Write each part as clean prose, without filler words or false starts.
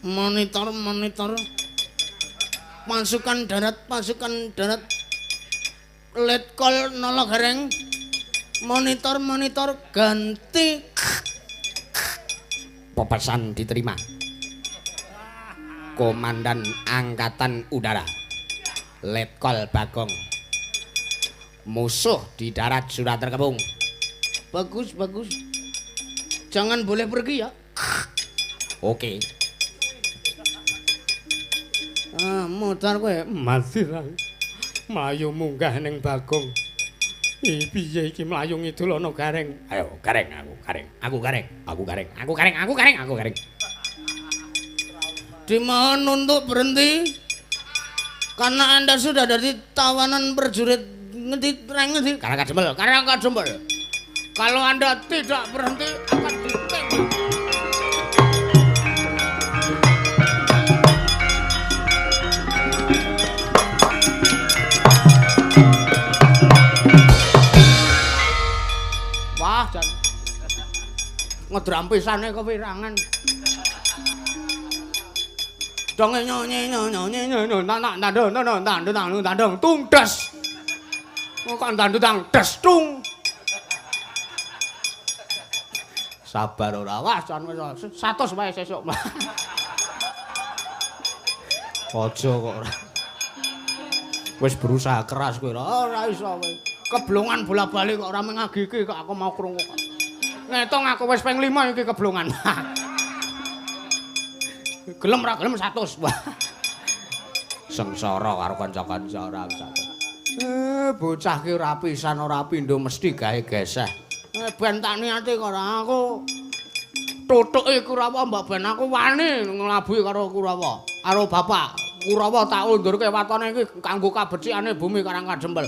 Monitor, monitor. Pasukan darat, pasukan darat. Letkol Nolo Gareng. Monitor, monitor, ganti. Pesan diterima. Komandan Angkatan Udara Letkol Bagong. Musuh di darat sudah terkepung. Bagus, bagus. Jangan boleh pergi ya. Oke. Ah, mutar kowe mati ra. Mlayu munggah ning Bagong. Piye iki mlayu ngidul ana Gareng. Ayo, Gareng, aku Gareng. Aku Gareng, aku Gareng. Aku Gareng, aku Gareng, aku Gareng. Dimohon untuk berhenti. Karena Anda sudah dari tawanan prajurit ngendi reng ngendi? Karangkajempol, Karangkajempol. Kalau Anda tidak berhenti akan ditembak. Wah, jan. Ngedram pisane kewirangan. Dong nyo nyo nyo nyo nyo nang nang nang nang nang nang nang tung des. Kok nang nang des tung. Sabar ora. Wah, jan wis 100 wae sesuk. Aja kok ora. Wis berusaha keras kowe ora iso kowe. Keblongan bola-bali kok ora mengagiki kok aku mau krungu. Ngitung aku wis ping 5 iki keblongan. Gelem ra gelem 100. Sengsara karo kanca-kanca ora bisa. Bocah ki ora pisan ora pindho mesti gawe geseh. Ben tak niati kok ora aku tutuke Kurawa mbok ben aku wani nglabuhi karo Kurawa. Karo bapak Kurawa tak undurke watone iki kanggo kabecikane bumi Karangkajempol.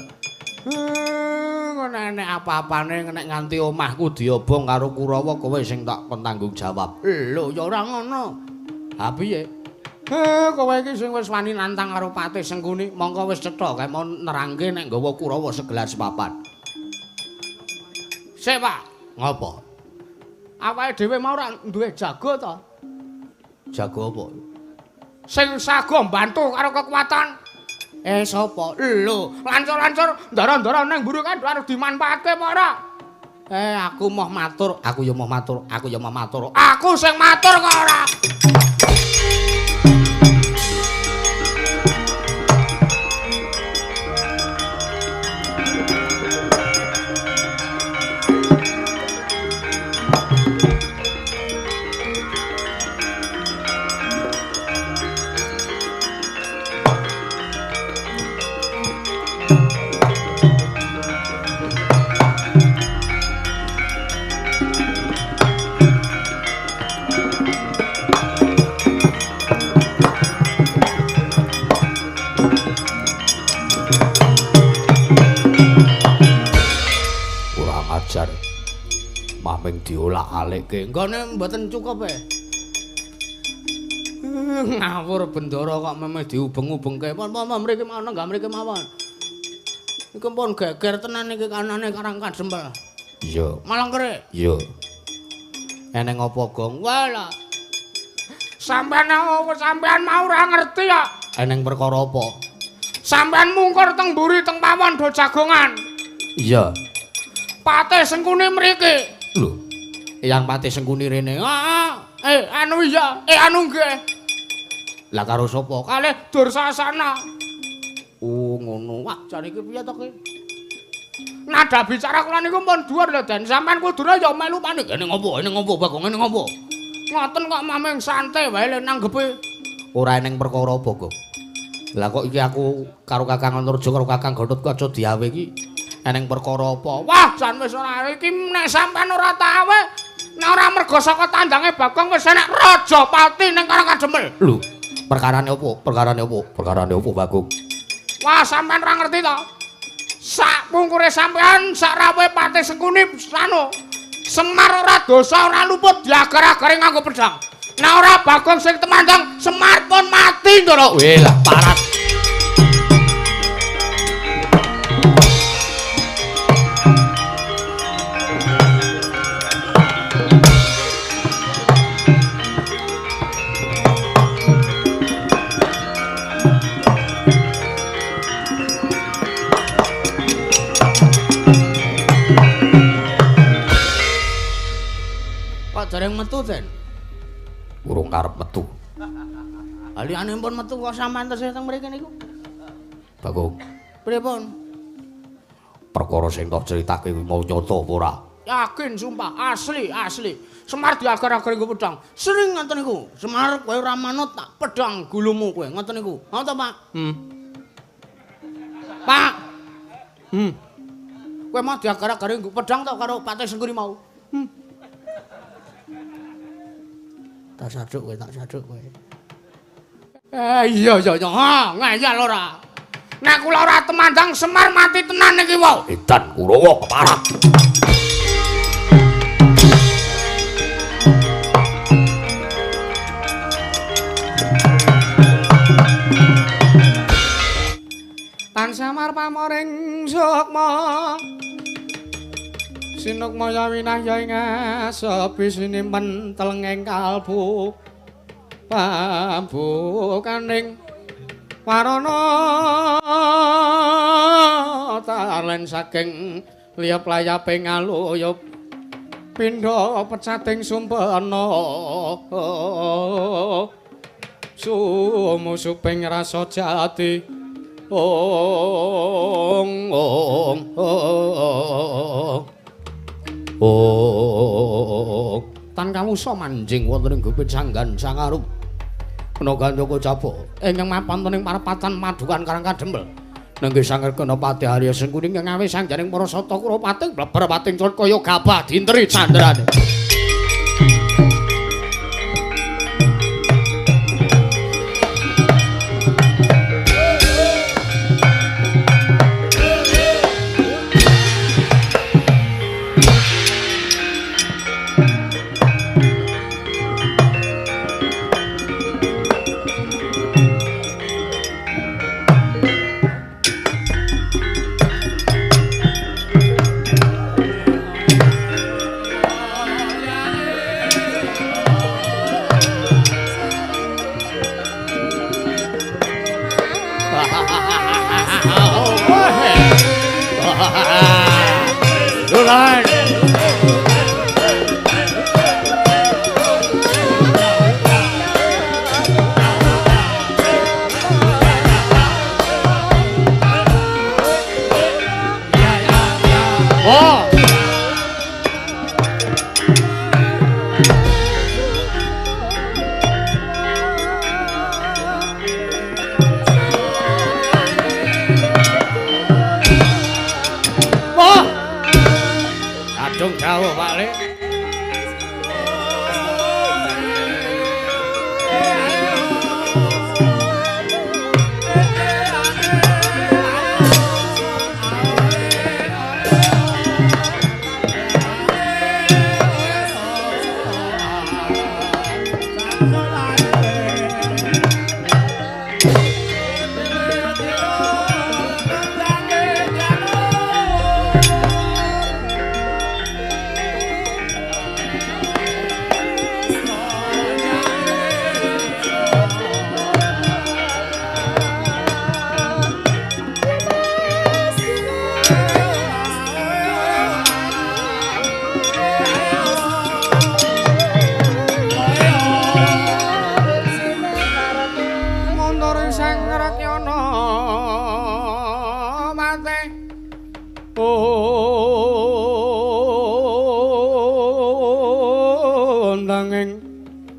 Ngono nek apa-apane nek nganti omahku diobong karo Kurawa kowe sing tak kon tanggung jawab. Lho ya ora ngono. Ha piye? Kowe iki sing wis wani nantang karo Patih Sengkuni, mongko wis cetha kae mau nerangke nek nggawa Kurawa segelas papat. Sik, Pak. Ngopo? Awake dhewe mau ora duwe jago to? Jago apa? Sing sago mbantu karo kekuatan. Sapa? Lho, lancur-lancur ndara-ndara nang mburi kan harus dimanfaatke apa ora? Aku moh matur, aku ya moh matur, aku ya moh matur. Aku sing matur kok ora. Maming diolak-alikke. Nggone mboten cukup e. Ngawur bendara kok memeh diubeng-ubengke. Pun pun mriki mawon, nggak mriki mawon. Iki pun geger tenan iki kanane Karangkajempol. Iya. Malang kere. Iya. Eneng apa, Gong? Walah. Sampeyan sampeyan mau ora ngerti ya. Eneng perkara apa? Sampeyan mungkur teng mburi teng pawon do jagongan. Iya. Patih Sengkuni mriki. Lho, Eyang Patih Sengkuni rene. Heeh. Anu iya, anu nggih. Lah karo sapa? Kalih Dursasana. Oh, ngono. Wah, jane iki piye to ki? Nada bicara kula niku pun dhuwur lho, Den. Sampeyan kudune ya melu panik. Ngene ngopo? Ngene ngopo, Bagong? Ngene ngopo? Ngoten kok mameng santai wae le nanggepe. Ora eneng perkara apa, Gong. Lah kok iki aku karo Kakang Antarja karo Kakang Gatotkaca diawe iki eneng perkara apa? Wah, jan wis ora iki nek sampean ora tawe, nek ora mergo saka tandange Bagong wis enek Rajapati ning Karangkajempol. Lho, perkarane apa? Perkarane apa? Perkarane apa, Bagong? Wah, sampean ora ngerti to? Sak pungkure sampean sak rawuhe Patih Sengkuni anu Semar ora dosa ora luput diagar-agare nganggo pedhang. Nek ora Bagong sing temandang, Semar pun mati, Ndara. Weh lah, parat. Kok dereng metu, Den? Urung karep metu. Liyane pun metu kok sampean tesih teng mriki niku. Bagong. Pripun? Perkara sing tak critake kuwi mau nyata apa ora? Yakin sumpah, asli, asli. Semar diagar-agar nggo pedang. Sering ngoten niku. Semar kowe ora manut tak pedang gulumu kowe, ngoten niku. Ngoten, Pak? Pak. Kowe mau diagar-agar nggo pedang to karo Patih Sengkuni mau? Tak saduk kowe, tak saduk kowe. Iya iya iya, ha, ngeyel ora. Nek kula ora temandang Semar mati tenan iki wae. Edan Kurawa keparat. Tan samar pamoring sukma sinukmaya winahya ing asepi sinimpen telenging kalbu pambukaning warana talen saking liyap layape ngaluyup pindha pecating sumpena sumusuping rasa jati ong ong ong ong tan kawusa manjing wonten ing gupit sanggan sangarup kena gandaka jaba ingkang mapan ing parepatan madukan Karang Kadempel nenggih sangger kena Patih Arya Sengkuni ingkang awis sangjaning para sata Kurapating bleber pating cut kaya gabah dinteri candrane.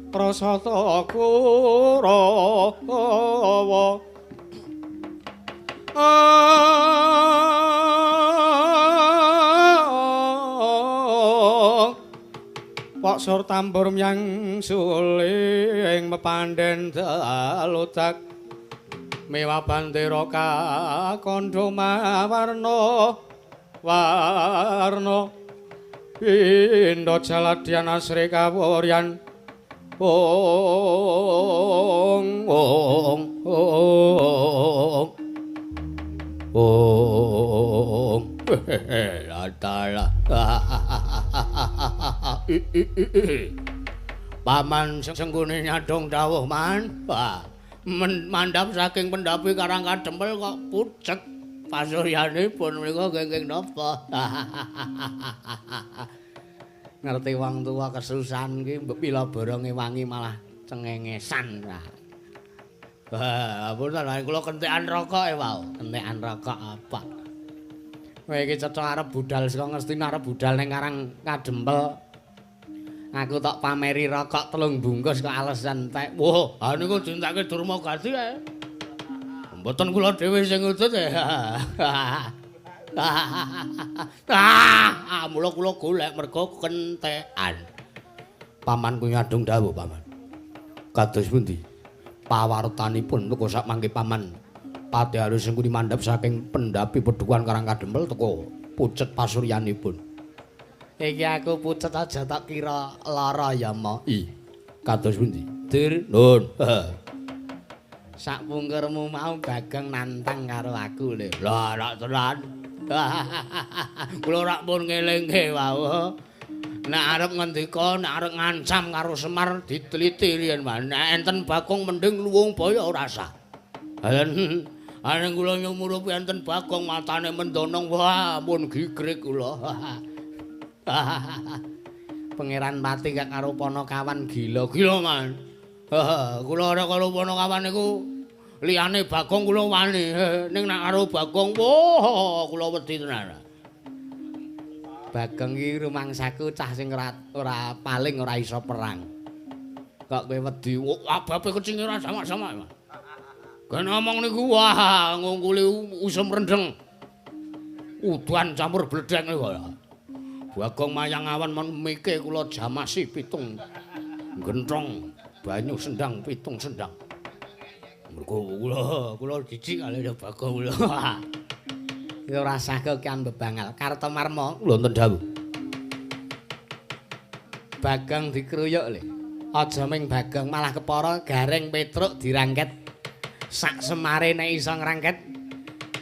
Prasata Kurawa Pak Sur tambur myang suling mepandhen daludak mewah bandera kakandha mawarna warna pindha jaladyan asri kawuryan ong ong ong ong latala. Paman Sengkuni nyadong dawuh man. Mandhap saking pendhapi Karang Kadempel kok pucet pasuryanipun menika kenging napa. Ngerti wong tuwa kesusahan ki mbok pila boronge wangi malah cengengesan. Wah, ampun kula kentekan rokok e wau. Kentekan rokok apa? Kowe iki cetha arep budal saka Ngastina arep budal ning Karang Kadempel. Aku tok pameri rokok 3 bungkus kok alasan entek. Wah, ha niku dintake Durmagati ae. Mboten kula dhewe sing ngudut e. Ah, mula kula golek mergo kentekan. Paman kuwi nyadong dawuh, Paman. Kados pundi? Pawartanipun teko sak mangke Paman Patih Halus Sengkuni mandhap saking pendhapi pedukuhan Karang Kadempel teko pucet pasuryanipun. Iki aku pucet aja tak kira lara ya, Ma. I. Kados pundi? Dir, nun. Sak pungkurmu mau Bagong nantang karo aku lho. Lah, rak tenan. Kula rak pun ngelingke wau. Nek arep ngendika, nek arep ngancam karo Semar diteliti riyen, Mas. Nek enten Bagong mending luwung baya ora sah. Ane kula nyumurupi enten Bagong matane mendonong, wah pun gigrik kula. Pangeran Pati kak karo Panakawan gila-gila, Mas. Kula ora karo Panakawan niku liyane Bagong kula wani, ning nek karo Bagong wah kula wedi tenan. Bagong iki rumangsaku cah sing ora paling ora iso perang. Kok kowe wedi? Ababe kecinge ora sama-sama, Mas. Kan ngomong niku wah ngungkuli usum rendeng. Udan campur bledek niku. Bagong mayang awan men mike kula jamasi 7 genthong banyu sendang 7 sendang. Mergo kula jijik kalih Bagong kula. Iku rasah kekian bebangal. Kartomarma wonten dawuh. Bagong dikruyuk lho. Aja ming Bagong malah kepara Gareng Petruk dirangket. Sak semare nek iso ngrangket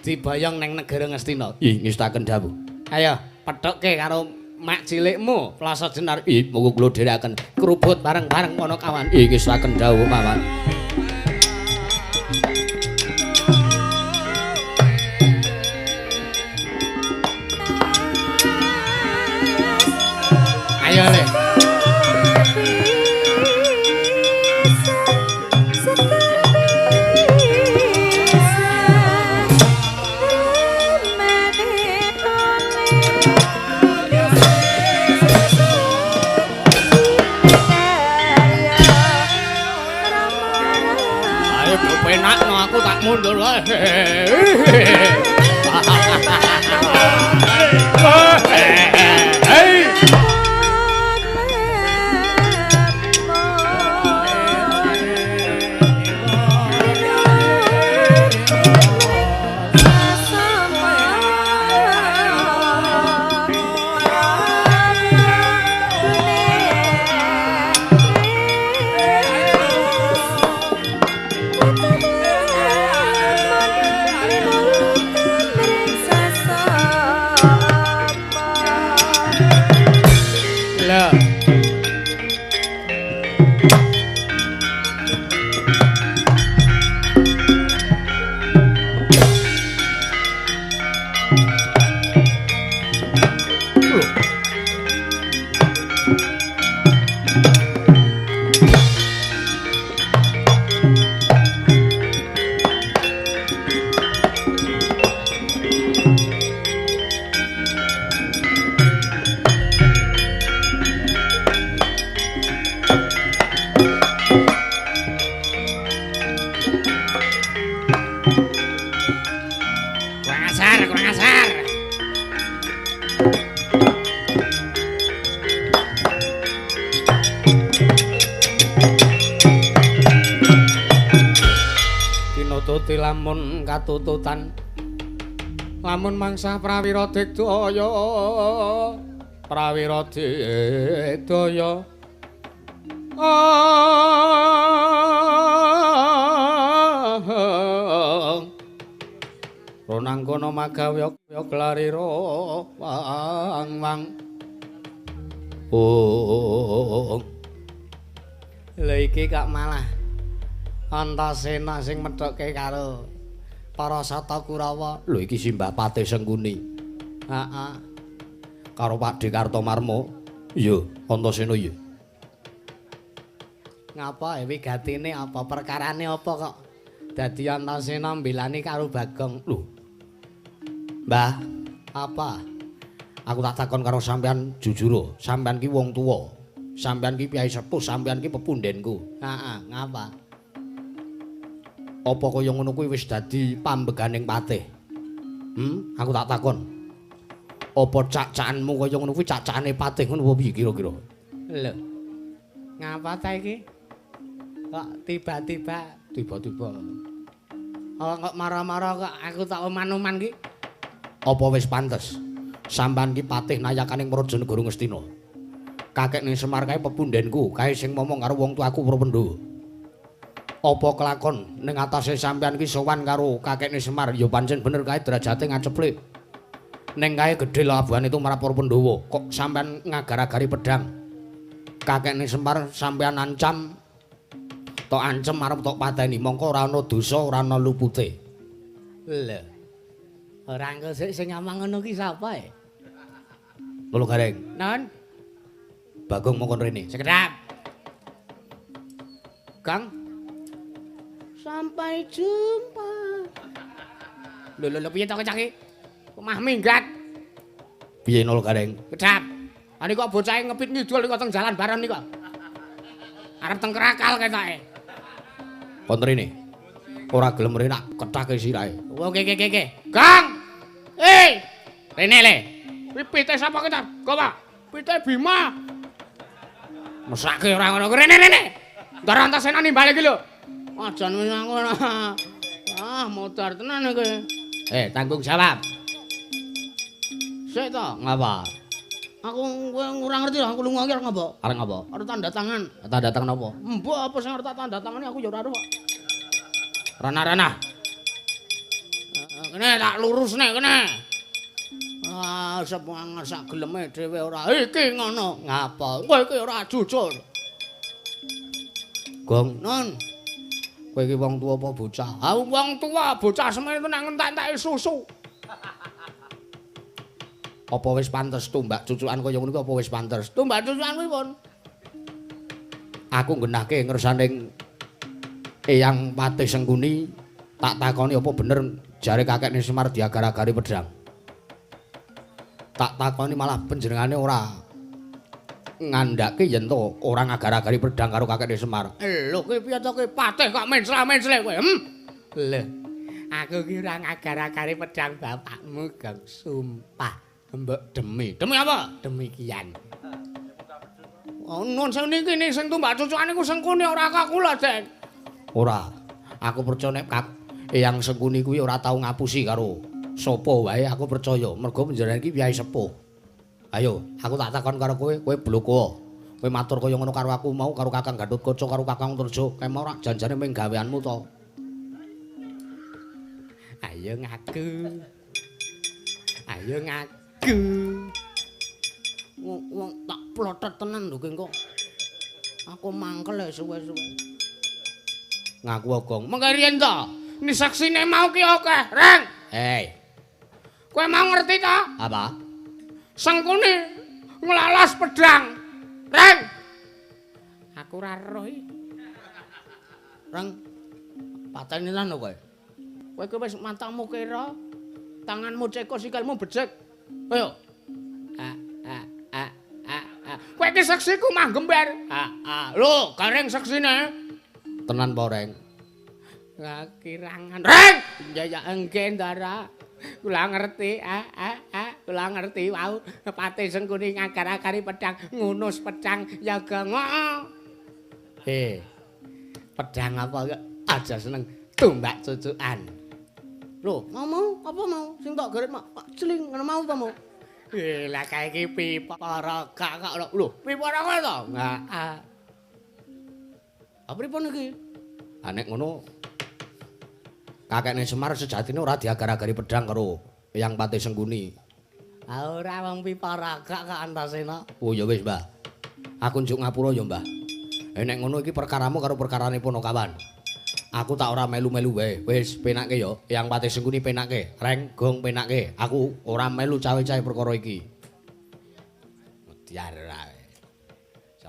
diboyong neng negara Ngastina. Ih, ngestaken dawuh. Ayo, pethukke karo mak cilikmu, Plasa Jenar. Ih, monggo kula dherekaken. Krubut bareng-bareng Panakawan. Ih, ngestaken dawuh, Paman. Ayo le. Aku tak mundur wae. Lamun katututan lamun mangsa prawira digdaya prawira digdaya ronangkono magawe glarira wang wang. Oh lha iki kok malah Antasena sing methuke karo para Sata Kurawa. Lho iki simbah Patih Sengkuni. Heeh. Karo Pakdhe Kartomarma. Iya, Antasena iya. Ngapa wigatine apa perkarane apa kok dadi Antasena mbelani karo Bagong? Lho. Mbah, apa? Aku tak takon karo sampean jujur, sampean ki wong tuwa. Sampean ki piyai sepuh, sampean ki pepundhenku. Heeh, ngapa? Apa kaya ngono kuwi wis dadi pambeganing patih? Aku tak takon. Apa cak-cakanmu kaya ngono kuwi cak-cakane patih ngono apa piye kira-kira? Lho. Ngapa ta iki? Kok tiba-tiba oh, kok marah-marah kok aku tak oman-oman ki? Apa wis pantes sampean ki patih nayakaning Praja Negara Ngastina? Kakekne Semar kae pepundhenku, kae sing momong karo wong tuaku para Pandhawa. Apa kelakon ning atase sampean ki sowan karo kakekne Semar? Ya pancen bener kae derajate ngaceplik. Ning kae gedhe labuhane tumrap para Pandhawa, kok sampean ngagar-agari pedang. Kakekne Semar sampean ancam tok ancem arep tok pateni, mongko ora ana dosa, ora ana lupute. Lho. Ora engko sik sing ngomong ngono ki sapa e? Lho Gareng. Non. Bagong mongkon rene. Sekedap. Kang. Sampai jumpa. Lho lho piye to kecak iki? Kok mah minggat. Piye nol Gareng? Kedap. Ha niku bocahe ngepit ngidul niku teng jalan baron niku. Arep teng kerakal ketoke. Kon rene. Ora gelem rene tak kethake sirahe. Oke oke oke. Kang. Eh. Rene le. Kuwi pite sapa ki ta? Gowo. Pite Bima. Mesake ora ngono. Rene rene. Ndara Antasena nimbal iki lho. Aja aku ora. Ah, modar tenan iki. Eh, tanggung jawab. Sik to, ngapa? Aku kowe ora ngerti aku lunga iki arep ngapa? Arep ngapa? Arep tanda tangan. Tanda tangan apa? Mbok apa sing arep tak tanda tangani aku ya ora ero kok. Rana-rana. Kene tak lurusne kene. Ah, semuang sak geleme dhewe ora. Iki ngono. Ngapa? Kowe iki ora jujur. Gong, non. Kowe iki wong tuwa apa bocah? Ah, wong tuwa, bocah semene nang entek-enteki susu. Apa wis pantes tumbak cucukan kaya ngono kuwi apa wis pantes? Tumbak cucukan kuwi pun. Aku nggenahke ngersaning Eyang Patih Sengkuni tak takoni apa bener jare kakekne Semar diagar-agari pedang. Tak takoni malah panjenengane ora ngandhake yen to ora ngagar-agari pedang karo kakekne Semar. Lho kowe piye to kowe patih kok mencla-mencle kowe? Lho, aku ki ora ngagar-agari pedang bapakmu, Gong. Sumpah. Mbok demi. Demi apa? Demikian. Oh, nun sing niki sing tumbak cucukane ku Sengkuni ora kula, Dek. Ora. Aku percaya nek Eyang Sengkuni kuwi ora tau ngapusi karo sapa wae, aku percaya. Mergo panjenengan iki piyai sepuh. Ayo, aku tak takon karo kowe, kowe bloko. Kowe matur kaya ngono karo aku mau karo Kakang Gatotkaca karo Kakang Antarja, kae mau ora janjane mung gaweanmu to. Ayo ngaku. Ayo ngaku. Wong tak plotot tenan lho kok. Aku mangkel ya suwe-suwe. Ngaku Gong. Mengke riyen to. Ni saksine mau ki akeh, Reng. Hei. Kowe mau ngerti to? Apa? Sengkuni nglalas pedang. Reng. Aku ora roh iki. Reng. Pateni lan lho kowe. Kowe ki wis matamu kira, tanganmu ceko, sikilmu becik. Ayo. A a a a a. Kowe iki saksiku mah gember. A a. Lho, Gareng saksine. Tenan apa, Reng? Lah kirangan. Reng. Ya ya engke Ndara. Kula ngerti, a a a, kula ngerti wau Patih Sengkuni ngagar-agari pedang, ngunus pedang ya gong. Pedang apa aja seneng tumbak cucukan. Lho, mau apa mau sing tak geret mak celing ngono mau apa mau? Lah kae iki piparaga kok lho, piparaga to? Heeh. Apa pripun iki? Ha nek ngono kakekne Semar sejatine ora diagar-agari pedang karo Eyang Patih Sengkuni. Ha ora wong piparaga kok Antasena. Oh ya wis, Mbah. Aku njuk ngapura ya, Mbah. Nek ngono iki perkaramu karo perkarane Ponokawan. Aku tak ora melu-melu wae. Wis penake ya, Eyang Patih Sengkuni penake, Reng Gong penake. Aku ora melu cawe-cawe perkara iki. Mediar ae.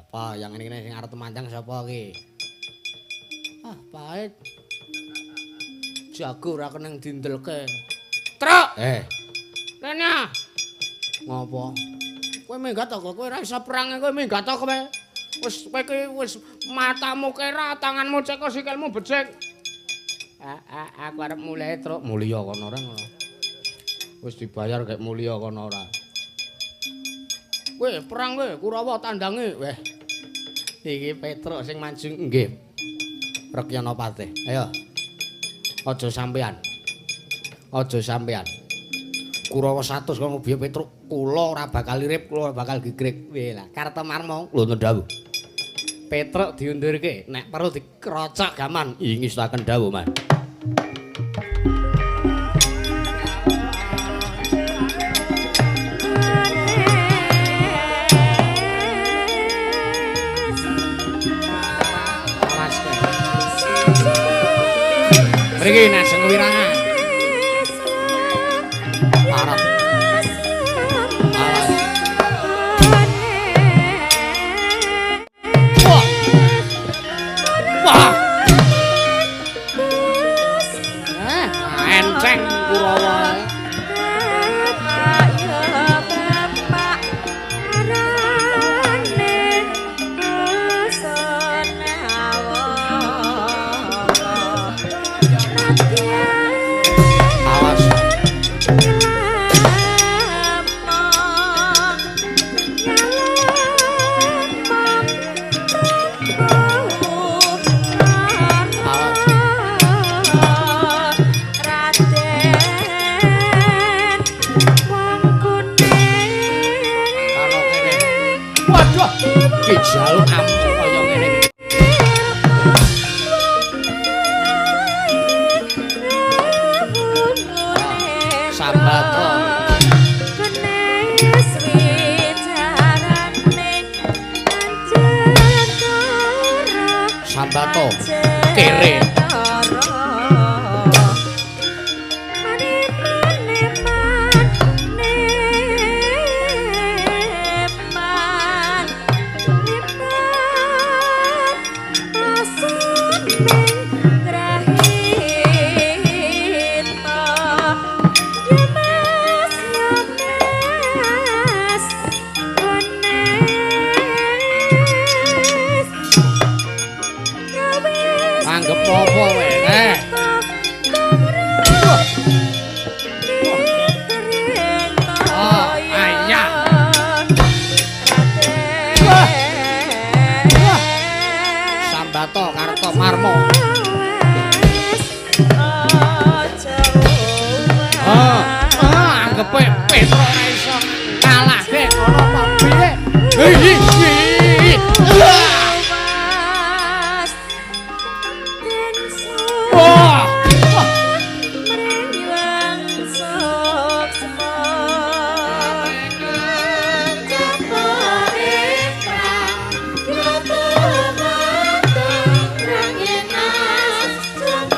Siapa yang ngene sing arep temandang sapa iki? Ah, pahit. Jago ora keneng dindelke. Truk. Rene. Ngopo? Kowe minggat to, kowe ora iso perang kowe minggat to kowe. Wis kowe iki wis matamu kera, tanganmu ceko, sikilmu becik. Aku arep mulih, Truk. Mulya kono ora ngono. Wis dibayar gek mulya kono ora. Kowe perang kowe Kurawa tandange. Weh. Iki Petruk sing maju nggih. Rekyana Patih. Ayo. Aja sampean. Aja sampean. Kurawa 100 kok biye Petruk kula ora bakal lirip, kula ora bakal gigrik. Weh lah, Kartomarma lho dawuh. Petruk diundurke, nek perlu dikrocok gaman. Ingestaken dawuh, Mas. Mriki najeng wirangan. Arep. Awas. Wah. Wah. Enceng Kurawa. Awas. Awas. Kano kene. Waduh, iki jaluk ampuh kaya ngene iki. Sambato. Sambato. Kere. Anggep apa kowe? Oh, ayah. Wah. Wah. Sambato Kartomarma. Anggepe Petruk ora iso ngalahke ngono apa piye? Hei, hei. Wah. Wah.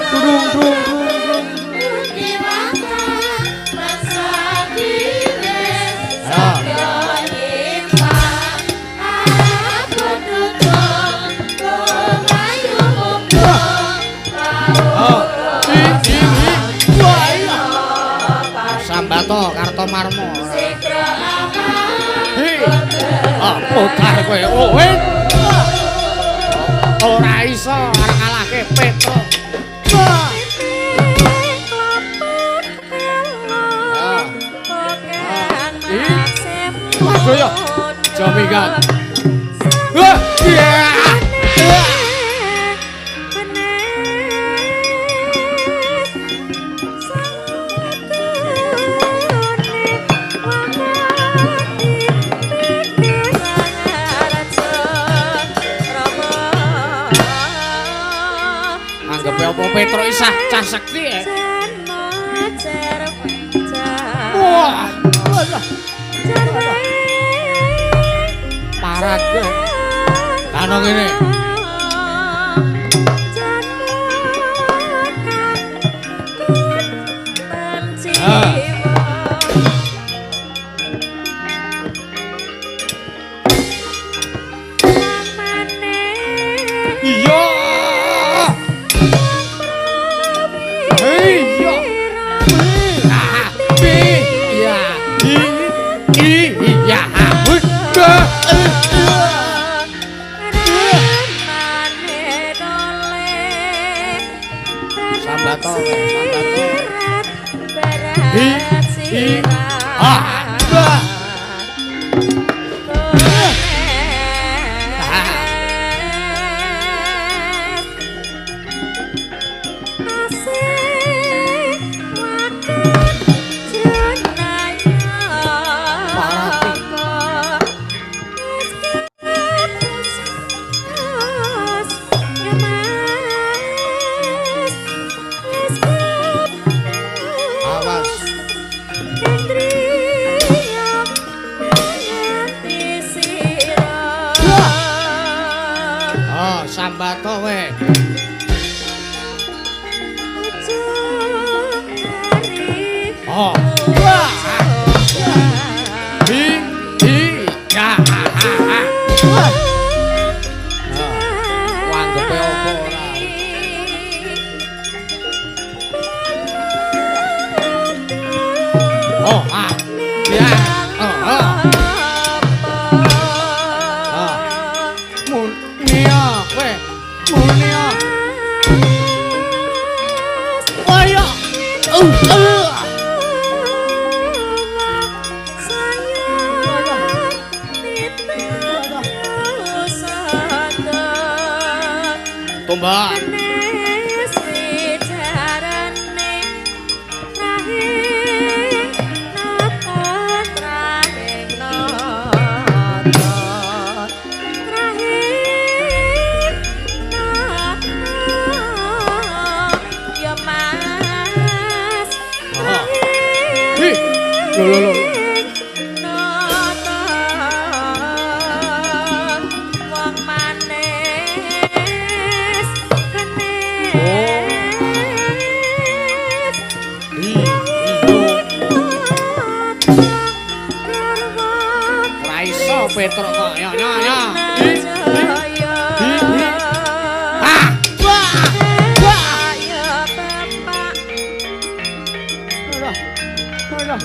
Dung dung dung dung. Sambato Kartomarma. Hei. Ah, putar kowe. Oh, ora iso arep ngalahke Petruk. Wah. Waduh ya. Jamigan. Wah, iya. Anggepe apa Petruk isah cah sekti ya? Wah. Walah. Parah kowe. Kano ngene. Ah. Iya. Sambato, sambato. Hi, hi, ah, bah. Sambato we. Oh. Wah. Hi, hi, ya, ha, ha, ha. Wanggepe opo ora? Oh, ah. Ya. Oh, oh. Tombak. Lho lho lho. Petruk kok yo yo yo. Ah. Wah. Wah. Ya bapak. Ora. Ora.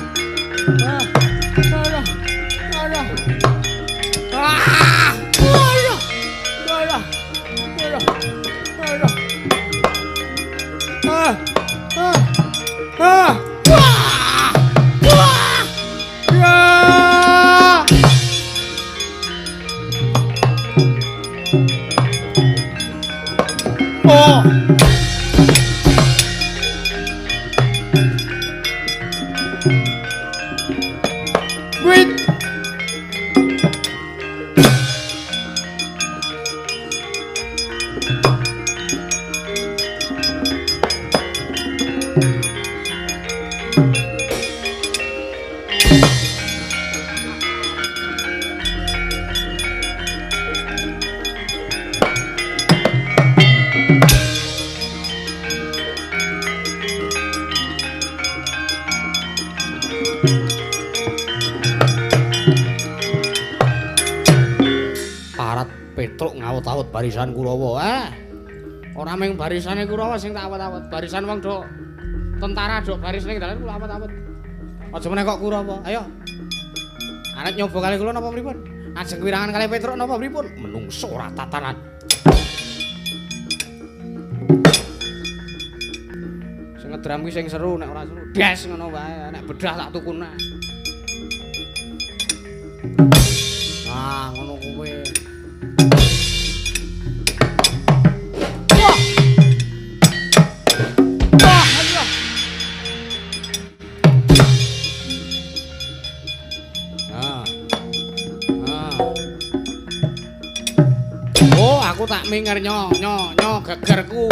Ah. Ora. Ora. Ah. Ora. Ora. Ora. Ora. Ah. Ah. Ah. Wah. Wah. Ya. Oh. Wait. Petruk ngawut-awut barisan Kurawa. Ora mung barisane Kurawa sing tak awut-awut, barisan wong do tentara do baris ning dalan kula awut-awut. Aja meneh kok Kurawa. Ayo. Arep nyoba kali kula napa pripun? Ajeng wirangan kali Petruk napa pripun? Menungso ora tatanan. Sing ngedram kuwi sing seru, nek ora seru des ngono wae, nek bedah tak tukune. Nah, ngono kuwi. Oh, aku tak minger nyo nyo nyo gegerku.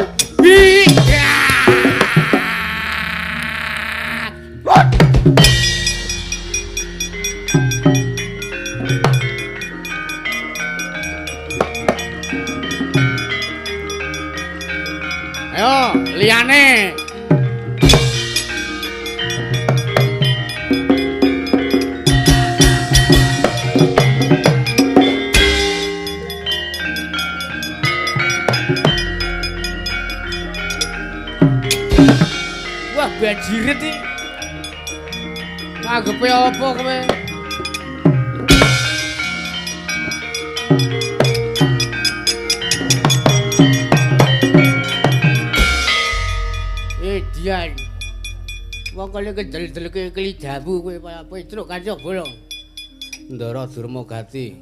Ayo, liyane. Wah, bajirit iki. Nganggepe apa kowe? Kaya kendel-ndelke klidamu kowe kaya Petruk kanca bolong. Ndara Durmagati.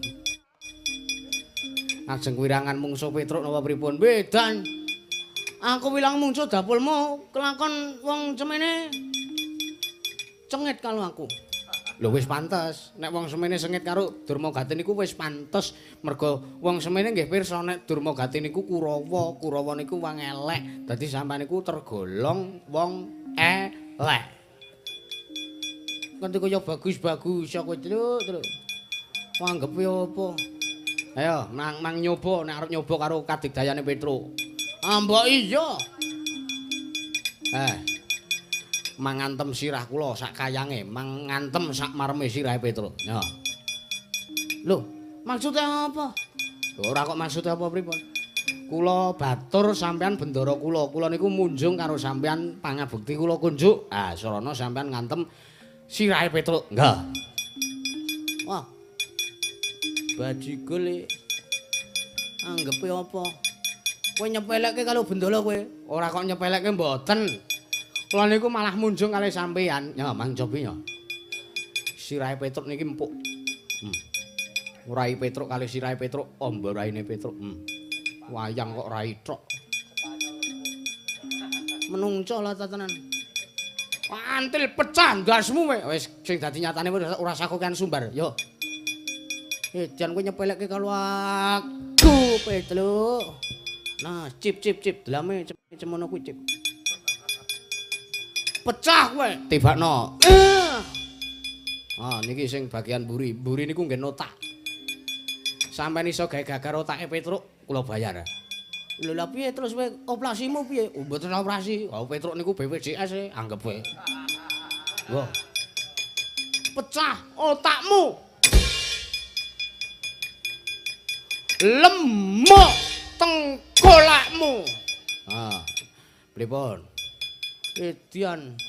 Ajeng wirangan mungsuh Petruk napa pripun? Wedan. Aku wilang mungsuh dapulmu kelakon wong cemene cengit karo aku. Lho wis pantes, nek wong semene sengit karo Durmagati niku wis pantes, mergo wong semene nggih pirsa nek Durmagati niku Kurawa, Kurawa niku wong elek, dadi sampeyan niku tergolong wong elek. Nganti kaya bagus-bagus kowe truk, truk. Anggepe apa? Ayo, nang nyoba nek arep nyoba karo kadigdayane Petruk. Ah mbok iya. Mangantem sirah kula sak kayange, mangantem sak mareme sirahe Petruk. Ya. Lho, maksudnya apa? Ora kok maksudnya apa pripun? Kula batur sampean bendara kula. Kula niku munjung karo sampean pangabekti kula kunjuk. Ah, sarana sampean ngantem sirahe Petruk. Nggih. Wah. Bajigul iki. Anggepe apa? Kowe nyepelekke karo bendara kowe? Ora kok nyepelekke mboten. Kula niku malah munjung kalih sampeyan. Ya, mang cobi ya. Sirahe Petruk niki empuk. Rai Petruk kalih sirahe Petruk, amba raine Petruk. Wayang kok rai tok. Menungco lah tenan. Antil pecah ndasmu kowe. Wis sing dadi nyatane ora usah kokean sumbar. Yo. Jan kowe nyepelekke karo aku, Petruk. Nah, cip cip cip delame cemono kuwi cip. Pecah kowe, tibakno. Ah, niki sing bagian mburi. Mburi niku nggen otak. Sampeyan iso gawe gagar otake Petruk, kula bayar. Lho lha piye terus kowe operasimu piye? Oh, mboten operasi. Oh, Petruk niku BPJS e, anggep kowe. Wah. Pecah otakmu. Lemok tengkolakmu. Ah. Pripun? Edian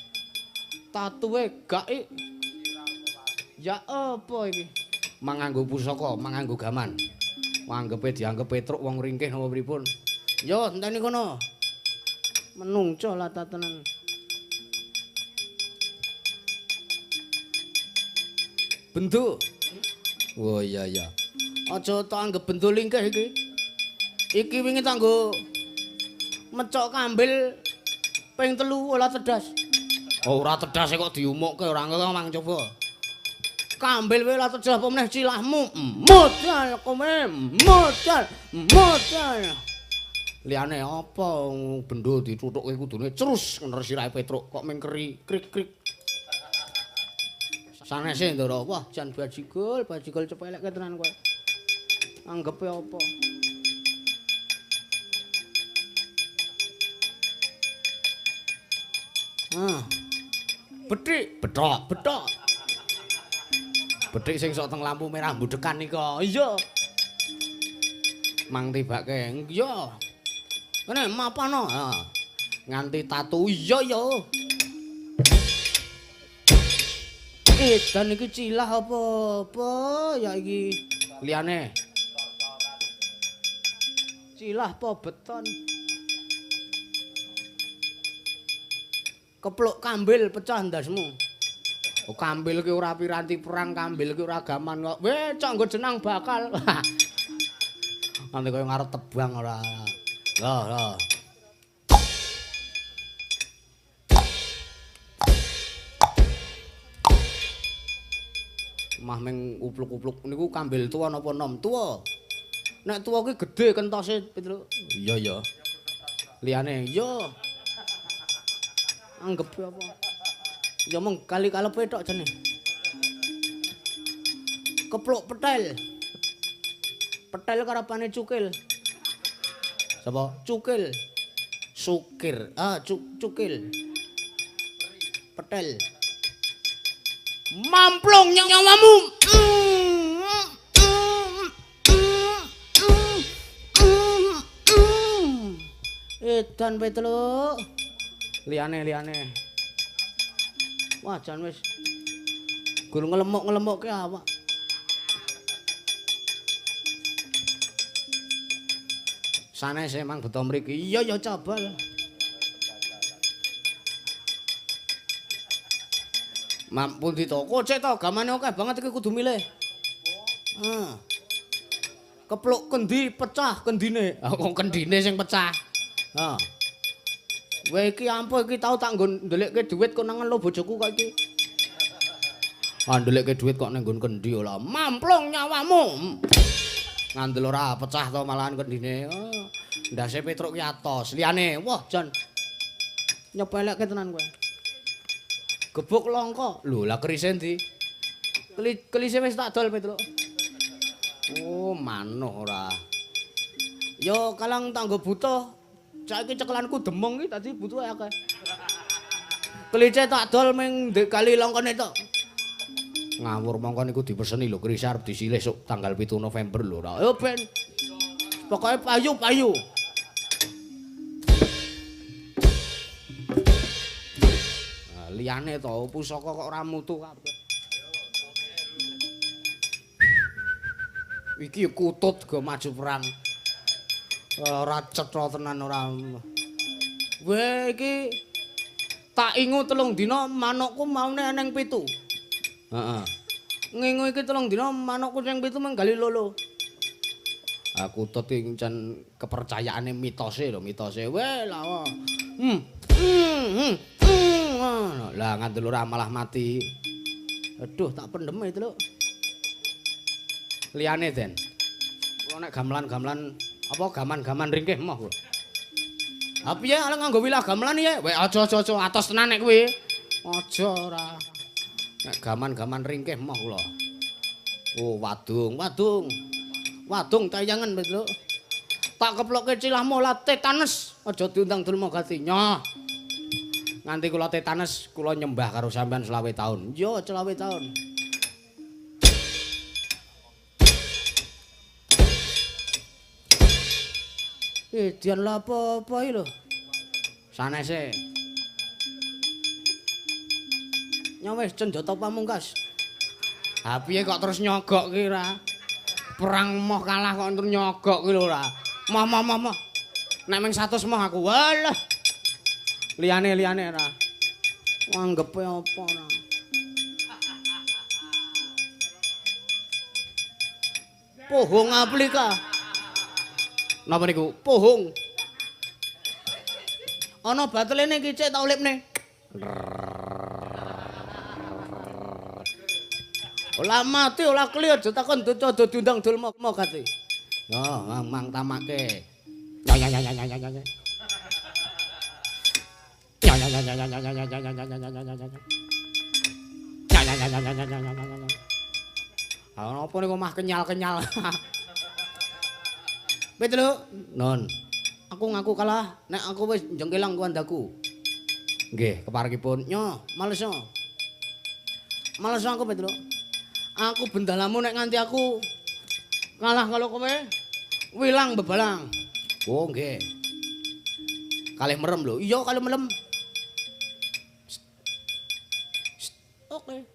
tatuwe gak ik. Ya apa iki? Manganggo pusaka, manganggo gaman. Anggepe dianggep Petruk wong ringkih napa pripun? Yo enteni kono. Menungco lah tenan. Bentuk. Oh iya iya. Aja tak anggep bentuk lingkih iki. Iki wingi tanggo mecok kambil ping 3 ora tedas. Oh, ora tedas kok diumukke ora ngono mang coba. Kambil wae ora tedas apa meneh cilahmu. Modal kowe, modal, modal. Liyane apa bendo dithuthukke kudune cerus ngene sirahe Petruk kok ming keri krik-krik. Sanese Ndara, wah jan bajigul, bajigul cepelekke tenan kowe. Anggepe apa? Ah. Bethik, bethok, bethok. Bethik sing sok teng lampu merah mbudhekan nika. Iya. Mang tibake. Iya. Kene mapano. Ha. Nganti tatu. Iya ya. Edan iki cilah apa-apa ya iki? Liyane. Cilah apa beton? Kepluk kambil pecah ndasmu. Oh, kambil ki ora piranti perang, kambil ki ora gaman kok. Weh, cok nggo jenang bakal. Nanti kaya ngarep tebang ora. Lho, lho. Mah ming upluk-upluk niku kambil tuwa napa nom? Tuwa. Nek tuwa ki gedhe kentose, Petruk. Iya, ya. Liyane, iya. Anggep apa? Ya mung kali kalepe tok jane. Kepluk petel. Petel karepane cukil. Sapa? Cukil. Sukir. Ah, cukil. Petel. Mamplung nyawamu. Edan Petruk. Liyane liyane. Wah, jan wis gur nglemuk-nglemukke awak. Sanes emang beto mriki. Iya ya cabal. Mampu di toko cek to, gamane akeh banget iki kudu milih. Heeh. Kepluk kendi pecah kendine. Ah kok kendine sing pecah. Ha. Kowe iki ampuh iki tau tak nggon ndelikke dhuwit kok nang ngelo bojoku kok iki. Ah ndelikke dhuwit kok nang nggon kendi ora. Mamplung nyawamu. Ngandel ora pecah to malahan kendine. Oh, ndase Petruk ki atos. Liyane, wah jan nyepelekke tenan kowe. Gebuk langka. Lho, lah kerise ndi? Kelise wis tak dol Petruk. Oh, manuh ora. Yo kalang tanggo butuh. Saiki cekelanku demung iki dadi butuhe akeh. Kelice tak dol ming ndek kali langkane tok. Ngawur mongko niku dipeseni lho kerise arep disilih sok tanggal 7 November lho ora. Yo ben. Pokoke payu-payu. Nah, liyane to pusaka kok ora mutu kabeh. Iki kutut go maju perang. Ora cetha tenan ora. Weh iki tak ingu 3 dina manukku maune eneng 7. Heeh. Ngingu iki 3 dina manukku sing 7 menggali lolo. Ah kutut iki jan kepercayaane mitose lho, mitose. Weh lah. Lah ngandel ora malah mati. Aduh tak pendem itu lho. Liyane Den. Kula nek gamelan-gamelan apa gaman-gaman ringkih moh kula. Ha piye arep nganggo wilah gamelan piye? Weh aja aja aja atos tenan nek kuwi. Aja ora. Nek gaman-gaman ringkih moh kula. Oh wadung, wadung. Wadung tayangan lho. Tak keplokke cilahmu lah tetanus. Aja diundang Durmagati. Nyoh. Nganti kula tetanus kula nyembah karo sampean 25 taun. Yo 25 taun. Dian lha apa-apa iki lho. Sanese. Nyo wis senjata pamungkas. Ha piye kok terus nyogok ki ora? Perang moh kalah kok terus nyogok ki lho ora. Moh moh moh moh. Nek ming 100 moh aku. Walah. Liyane-liyane ora. Anggepe apa ora. Pohong aplika. Napa niku? Pohong. Ana batelene iki cek tak ulipne. Ola mati ola kli aja takon aja diundang Durmagati. Yo mang tamake. Ya ya ya ya ya ya ya. Ya ya ya ya ya ya ya ya ya ya ya ya ya. Ya ya ya ya ya ya ya ya. Ha napa niku mah kenyal-kenyal. Petruk, non. Aku ngaku kalah nek aku wis jengkelang kuwandaku. Nggih, keparengipun. Nyo, males yo. Males aku Petruk. Aku bendalamu nek nganti aku kalah kalau kowe wilang bebalang. Oh nggih. Kalih merem lho. Iya, kalih merem. Oke.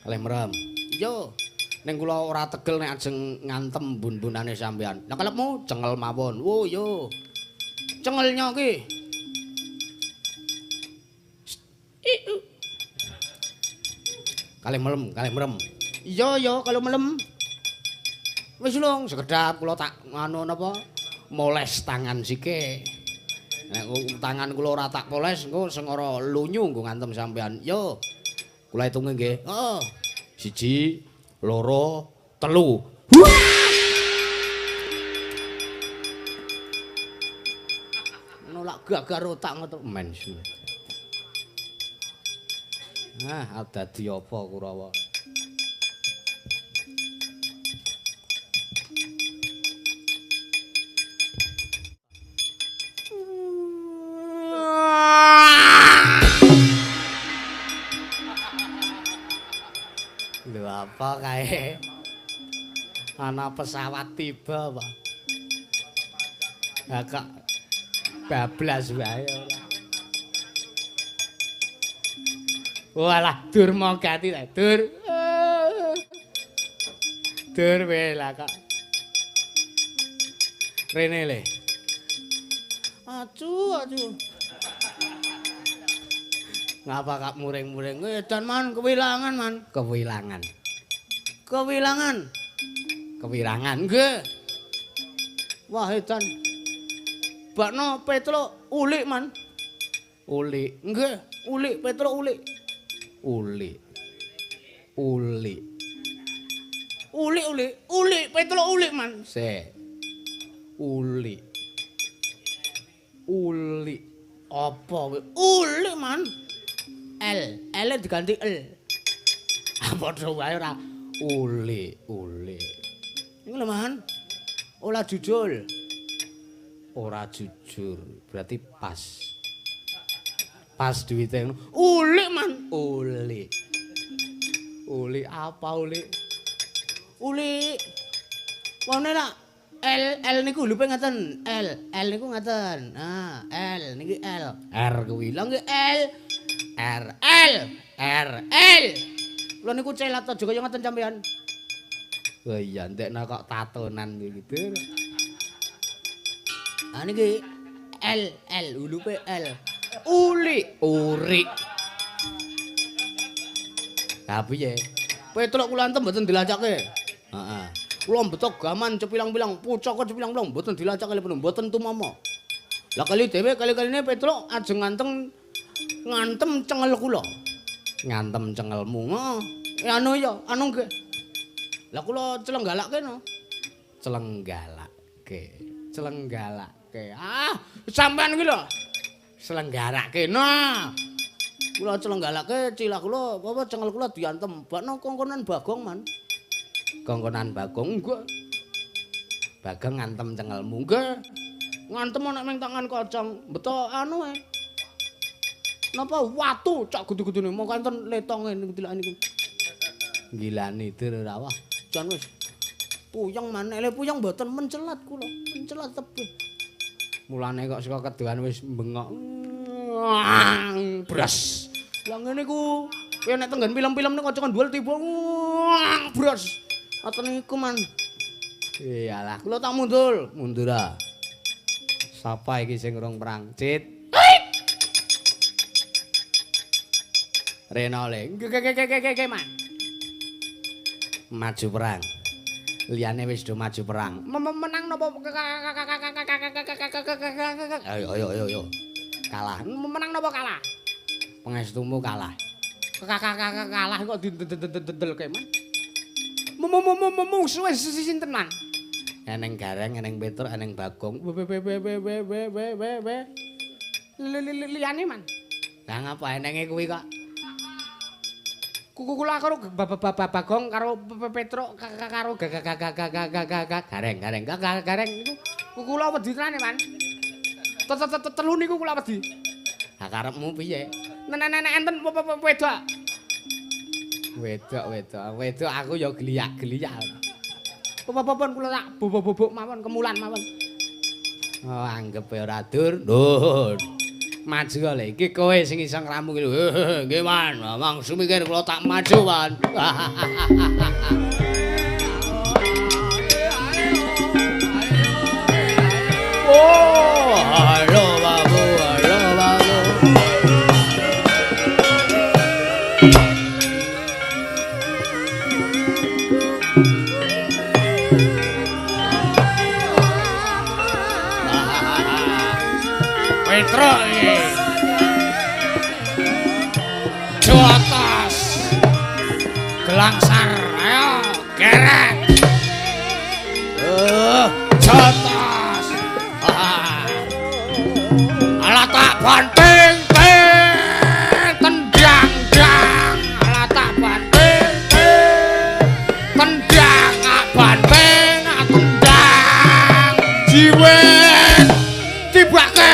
Kalih merem. Iya. Ning kula ora tegel nek ajeng ngantem bun-bunane sampean. Lah kalepmu cengel mawon. Wo yo. Cengelnya ki. Kalih melem, kalih merem. Iya ya, kalau melem. Wis lung, sekedap kula tak nganu napa? Moles tangan sike. Nek tangan kula ora tak poles engko sengara lunyu nggo ngantem sampean. Yo. Kula hitunge nggih. Heeh. 1, 2, 3. Nolak gagar otak ngono men. Nah, dadi apa Kurawa? Lho apa kae? Ana pesawat tiba apa? Lah kok bablas wae ora. Walah Durmagati ta, Dur. Dur wae lah kok. Rene le. Acu, acu. Ngapa kak muring-muring? Edan man, kewilangan man. Kewilangan. Kewilangan. Kewilangan nggih. Wah edan. Bakno Petruk ulik man. Ulik. Nggih, ulik Petruk ulik. Ulik. Ulik. Ulik ulik, ulik Petruk ulik man. Sik. Ulik. Ulik. Apa kuwi? Ulik man. L, L diganti L. Padha wae ora. Ulik, ulik. Iku lho man. Ora jujur. Ora jujur, berarti pas. Pas duwite ngono. Ulik man, ulik. Ulik apa ulik? Ulik. Wone lak L, L niku hulupe ngaten. L, L niku ngaten. Nah, L niki L. R kuwi. Lha nggih L. R L R L. Kula niku celat aja kaya ngaten sampean. Wah iya ndekno kok tatonan gitu. Ah niki L L hulupe L. Ulik urik. Lah piye? Petruk kula antem mboten dilacake. Heeh. Kula mbeto gaman cepilang-pilang, pucaka cepilang-pilang mboten dilacake lho mboten tumama. Lah kali dhewe kali-kaline Petruk ajeng ngantem ngantem cengel kula. Ngantem cengelmu. Heeh. Anu ya, anu nggih. Lah kula celenggalake no. Celenggalake. Celenggalake. Ah, sampean iki lho. Selenggarake. Nah. Kula celenggalake cilah kula apa cengel kula diantem. Bakno kongkonan Bagong man. Kongkonan Bagong nggih. Bagong ngantem cengelmu nggih. Ngantem ana ning tangan kocong. Beto anu ae. Napa watu cak gudu-gudune mongko enten letonge niku dilak niku. Gilani dur ora wah. Jan wis puyeng maneh le puyeng mboten mencelat kula, mencelat tebih. Mulane kok saka keduan wis bengok. Bras. Lah ngene iku, kowe nek tenggen film-film niku aja dhuwur tiba. Bras. Ngoten niku man. Iyalah, kula tak mundur, mundur ah. Sapa iki sing urung perang? Cit. Rena le. Nggih man. Maju perang. Liyane wis do maju perang. Menang napa? Ayo ayo ayo ayo. Kalah. Menang napa kalah? Pangestumu kalah. Kalah kok didendel-delke man. Musuhe sinten man? Eneng Gareng, eneng Petruk, eneng Bagong. W w w w w w w w. Liyane man. Lah ngapa enenge kuwi kok? Kula karo Bagong karo Petruk karo Gareng Gareng Gareng niku kula wedi tenane man. Telu niku kula wedi. Ha karepmu piye? Nek enten wedok. Wedok wedok wedok aku ya geliyak-geliyak. Pun kula tak bobok-bobok mawon kemulan mawon. Oh anggepe ora dur. Lho. Maju le iki kowe sing iso ngramu iki lho. Nggih man, langsung mikir kula tak maju man. Oh, halo babu, halo babu. Petruk iki. Jotos. Gelangsar, ayo geret. Jotos. Alah tak banting tendang dang. Alah tak banting tendang, banting tendang. Jiwet tibake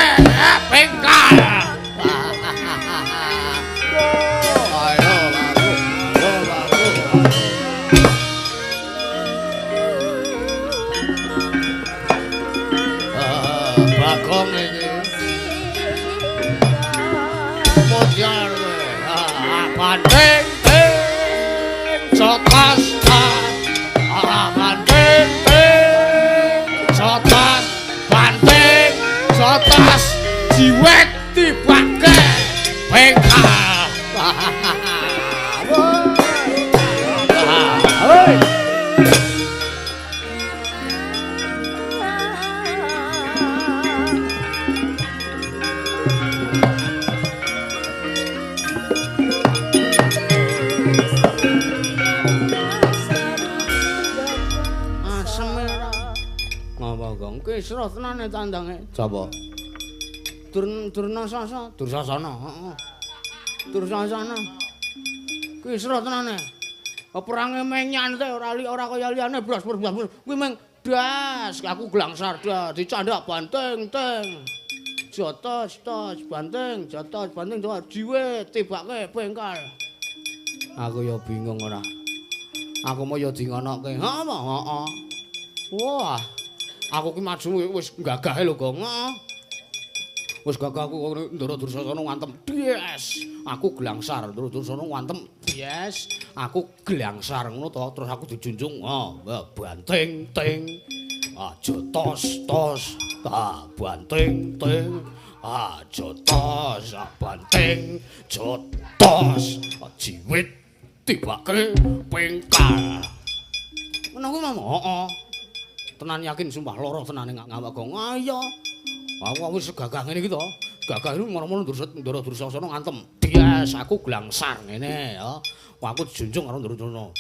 bengkal. Ayo babu, ayo babu. Bagong iki. Modyar kowe. Banting jotos. Banting jotos. Banting jotos. Jiwet tibake bengkal. Kisruh tenane tandange. Sapa? Durna Sasa, Dursasana, heeh. Dursasana. Kisruh tenane. Perange meng nyantai ora ora kaya liyane blas blas blas. Kuwi meng das, aku glangsar das, dicandak banting teng. Jotos tos banting, jotos banting jotos jiwe tibake bengkal. Aku ya bingung ora. Aku mau ya di ngonoke. Heeh, heeh. Wah. Aku ki maju wis gagahe lho, Gong. Wis gagah aku Ndara Dursasana ngantem. Yes. Aku glangsar, Ndara Dursasana ngantem. Yes. Aku glangsar ngono to, terus aku dijunjung. Oh, banting ting. Ah, jotos tos. Ah, banting ting. Ah, jotos, ah, banting, jotos. Jiwit tibake pengkal. Ngono kuwi mau. Heeh. Tenan yakin sumpah lara tenane ngawak Gong. Ayo. Aku wis gagah ngene iki to. Gagah iki moro-moro Ndara Dursasana ngantem. Dias aku glangsar ngene ya. Aku dijunjung karo Ndara Dursasana.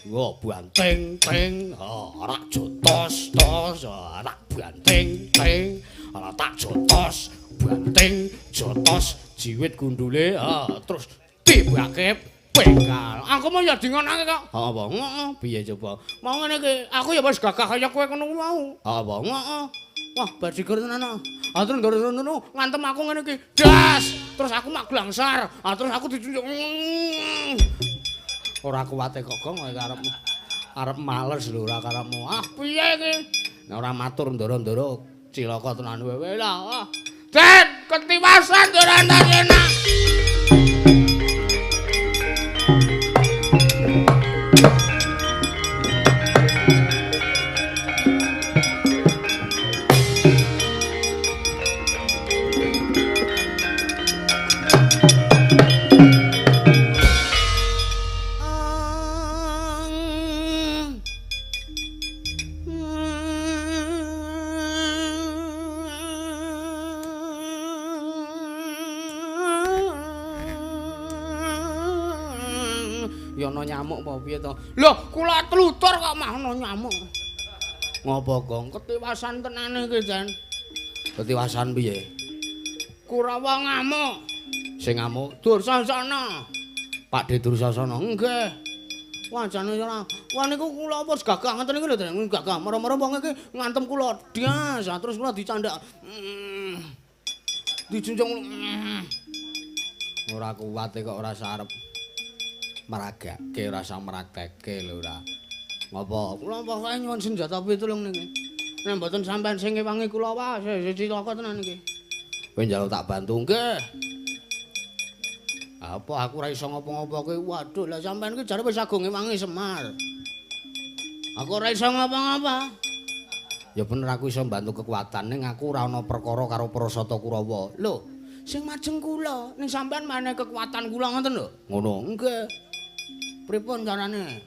Yo banting ting, ora jotos tos, ora banting ting, ora tak jotos, banting jotos jiwit gundule, terus tibake bengkal. Aku mau ya dingonake kok. Apa? Heeh, piye coba? Mau ngene iki, aku ya wis gagah kaya kowe ngono mau. Apa? Heeh. Wah, bajigur tenan. Ah terus ngono ngantem aku ngene iki. Das! Terus aku mak glangsar. Ah terus aku dijunjung. Ora kuwate kok, Gong, arep arep males lho ora karepmu. Ah, piye iki? Nek ora matur ndoro-ndoro cilaka tenan wewe lah. Ah. Den, ketiwasan Ndara Antasena. Nyamuk apa piye to? Lho, kula tlutur kok mah ana nyamuk. Ngopo, Gong? Ketiwasan tenane iki, Jan. Ketiwasan piye? Kurawa ngamuk. Sing ngamuk Dursasana. Pakde Dursasana. Nggih. Wah, jane ora. Wah niku kula wis gagah ngoten niku lho, Jan. Gagah moro-moro wong iki ngantem kula. Das, terus kula dicandak. Dijunjung. Ora kuwate kok ora sarep. Meragake ora usah mrakteke lho ora. Ngopo? Kula pokoke nyuwun senjata pitulung niki. Nek mboten sampean sing ngewangi kula wae cilaka tenan iki. Kowe njaluk tak bantu nggih. Apa aku ora iso ngopo-ngopo kowe? Waduh, lah sampean iki jare wis agung ngewangi Semar. Aku ora iso ngopo-ngopo. Ya bener aku iso mbantu kekuatan ning aku ora ana perkara karo Prasata Kurawa. Lho, sing majeng kula ning sampean maneh kekuatan kula ngoten lho. Ngono. Nggih. Pripun carane?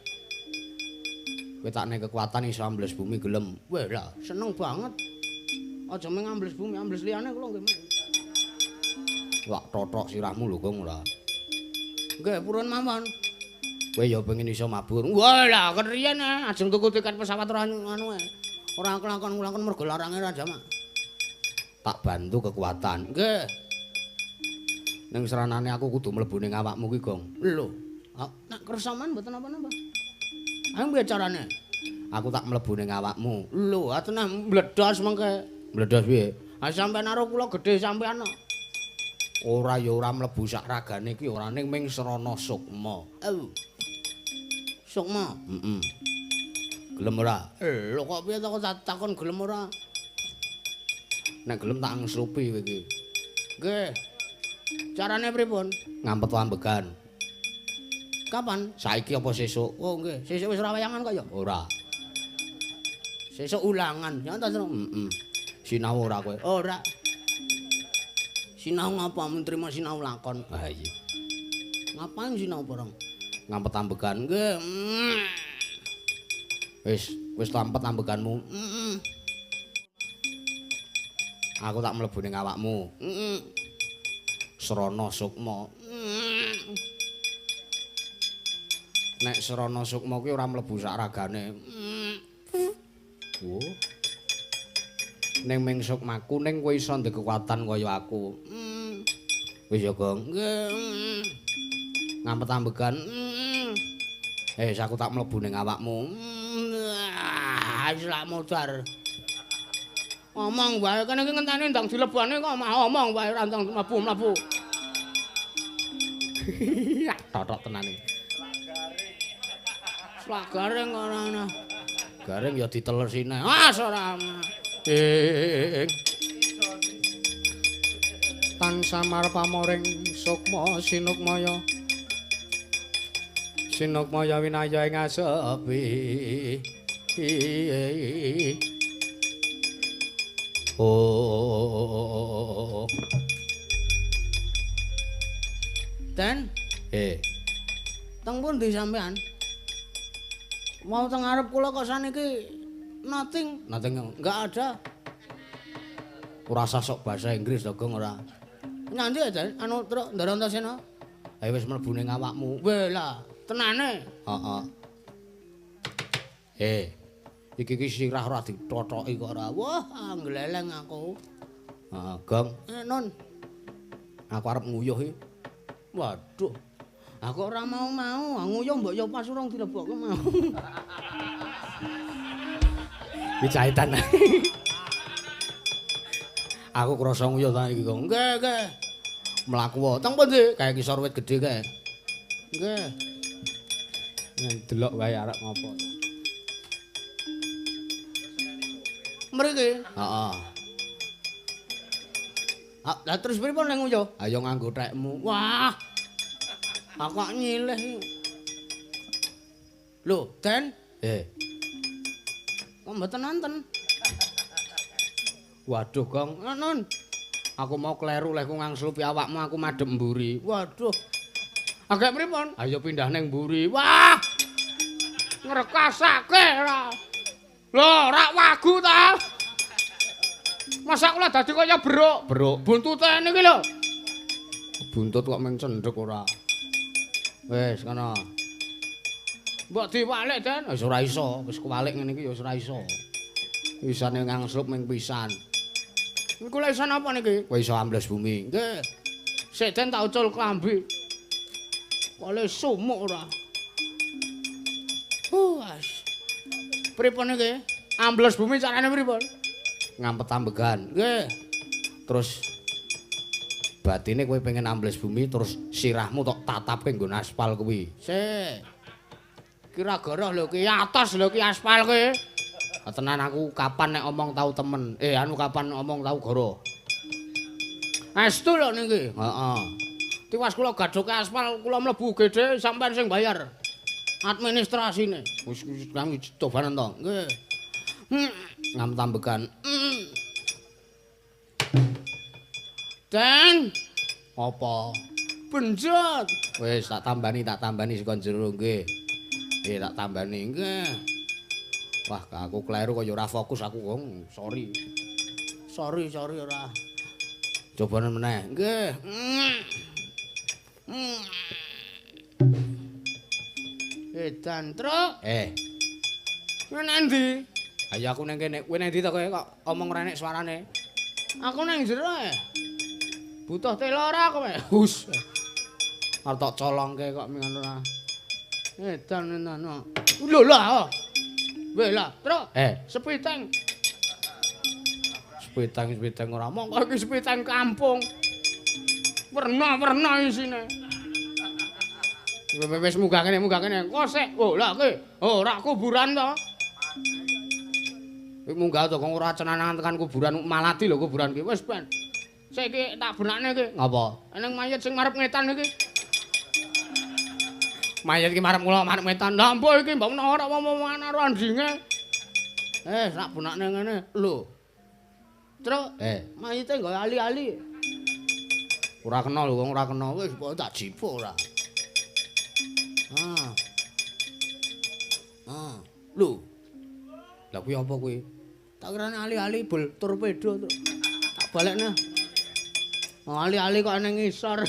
Kowe takne kekuatan iso ambles bumi gelem. Wah lah, seneng banget. Aja mung ambles bumi, ambles liyane kula nggih. Wak totok sirahmu lho, Gong ora. Nggih, purun mawon. Kowe ya pengen iso mabur. Wah lah, keriyen ajeng tuku tiket pesawat ora anu ae. Ora kelakon-kelakon mergo larange ra jamak. Tak bantu kekuatan. Nggih. Ning seranane aku kudu mlebu ning awakmu ki, Gong. Lho. Nek kersaman mboten napa-napa. Ayo piye carane? Aku tak mlebu ning awakmu. Lho, atenah mbledos mengke. Mbledos piye? Ha sampean karo kula gedhe sampean kok. Ora ya ora mlebu sak ragane iki ora ning ming srana sukma. Oh. Sukma? Heeh. Gelem ora? Lho kok piye to kok takon gelem ora? Nek gelem tak angslupi kowe iki. Nggih. Carane pripun? Ngampet ambegan. Kapan? Saiki apa sesuk? Oh nggih, sesuk wis ora wayangan kok ya? Ora. Sesuk ulangan. Ya ta, heeh. Sinau ora kowe? Ora. Sinau ngapa? Men trimo sinau lakon. Ha iya. Ngapain sinau bareng? Ngampet ambegan. Nggih. Wis, wis tampet ambekanmu. Heeh. Aku tak mlebu ning awakmu. Heeh. Srana sukma. Nek srana sukma kuwi ora mlebu sak ragane. Oh. Ning ming sukmaku ning kowe iso ndek kekuatan kaya aku. Wis ya, Gong. Nggih. Ngampet ambegan. Eh, aku tak mlebu ning awakmu. Wis lak modar. Omong wae kene iki ngenteni ndang dilebane kok omong wae ora ndang mlebu-mlebu. Totok tenan iki. Selak garing ora ana. Garing ya ditelesine. Ah, ora. Tan samar pamoring sukma sinukmaya. Sinukmaya winaya ing asepi. Oh. Den, teng pundi sampean? Mau teng ngarep kula kok saniki nothing, nothing enggak ada. Ora usah sok bahasa Inggris to, Gong, ora. Nanti aja anu truk Ndarantasena. Ayo wis mlebu ning awakmu. Weh lah, tenane. Heeh. Iki ki sirah ora ditothoki kok ora. Wah, ngleleng aku. Heeh, Gong. Non. Aku arep nguyuh iki. Waduh. Aku ora mau-mau, nguyuh mbok yo pas urung dilebokke mau. Iki jahitan. Aku krasa nguyuh ta iki, Gong. Nggih, nggih. Mlaku wae. Teng pundi? Kae kisor wit gedhe kae. Nggih. Ndelok wae arep ngopo. Mriki. Heeh. Ah, lah terus pripun ning nguyuh? Ayo nganggo tekmu. Wah. Aku kok nyilih. Lho, Den. Kok mboten nonton? Waduh, Gong. Nun. Aku mau kleru lehku ngangslupi awakmu, aku madhep mburi. Waduh. Agek pripun? Ayo pindah ning mburi. Wah. Ngrekasake ora. Lho, rak wagu ta? Masa kula dadi kaya beruk? Beruk buntute niki lho. Buntut kok meng cendhek ora. Wis ngono. Mbok diwalik, Den. Wis ora iso, wis kuwalik ngene iki ya wis ora iso. Isane ngangslup ming pisan. Niku lek iso napa niki? Kowe iso ambles bumi. Nggih. Sik Den tak ucul klambi. Kale sumuk ora. Wes. Pripun niki? Ambles bumi carane pripun? Ngampet ambegan. Nggih. Terus batine kowe pengen ambles bumi terus sirahmu tok tatapke nggon aspal kuwi. Sik. Kira goroh lho ki atos lho ki aspal kuwi. Tenan aku kapan nek omong tau temen. Anu kapan omong tau goroh. Estu lho niki. Heeh. Tiwas kula gadhoke aspal kula mlebu UGD sampean sing bayar. Administrasine. Wis kang cobanen to. Nggih. Ngam tambegan. Den. Apa? Benjot. Wis tak tambani saka jero nggih. Nggih tak tambani nggih. Wah, aku kleru kaya ora fokus aku, Gong. Sorry. Sorry ora. Cobane meneh. Nggih. Edan, Truk. Kowe nang ndi? Ayo aku nang kene. Kowe nang ndi to kowe kok omong ora enek suarane? Aku nang jero ae. Butuh telo ora kowe? Hus. Arep tok colongke kok ngono ora. Edan ngono. Lho lah. Weh lah, Truk. Sepiteng. Sepiteng ora mongko iki sepiteng kampung. Werna-werna isine. Wis munggah kene, munggah kene. Kok sik. Oh, lah kowe. Oh, ora kuburan to. Kowe munggah to kok ora cenangan tekan kuburan malati lho kuburan ki. Wis ben. Sik iki tak benakne iki. Ngapa? Eneng mayit sing marep ngetan iki. Mayit iki marep kula marep ngetan. Lah mbok iki mbok menawa ora omong-omongan karo anjinge. Sak benakne ngene. Lho. Truk. Mayite nggo ali-ali. Ora kena lho wong ora kena. Wis kok tak jipuk ora. Ah. Ah. Lho. Lah kuwi apa kuwi? Tak kirane ali-ali bul torpedo. Tak balekne. Ali-ali kok nang ngisor.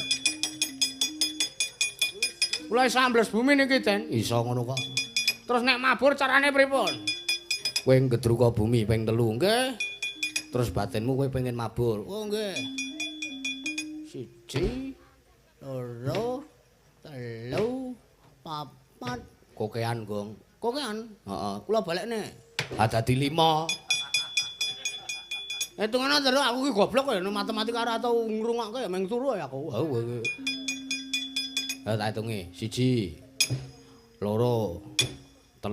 Kula iso ambles bumi niki, Den. Iso ngono kok. Terus nek mabur carane pripun? Kowe ngedruka bumi ping 3, nggih. Terus batinmu kowe pengen mabur. Oh, nggih. 1, 2, 3, 4. Kokean, Gong. Kokean? Heeh, kula balekne. Ha dadi 5. Hitungane terus aku ki goblok kaya matematika ora tau ngrungokke ya mung turu ya aku. Ha tak hitungi. 1, 2, 3.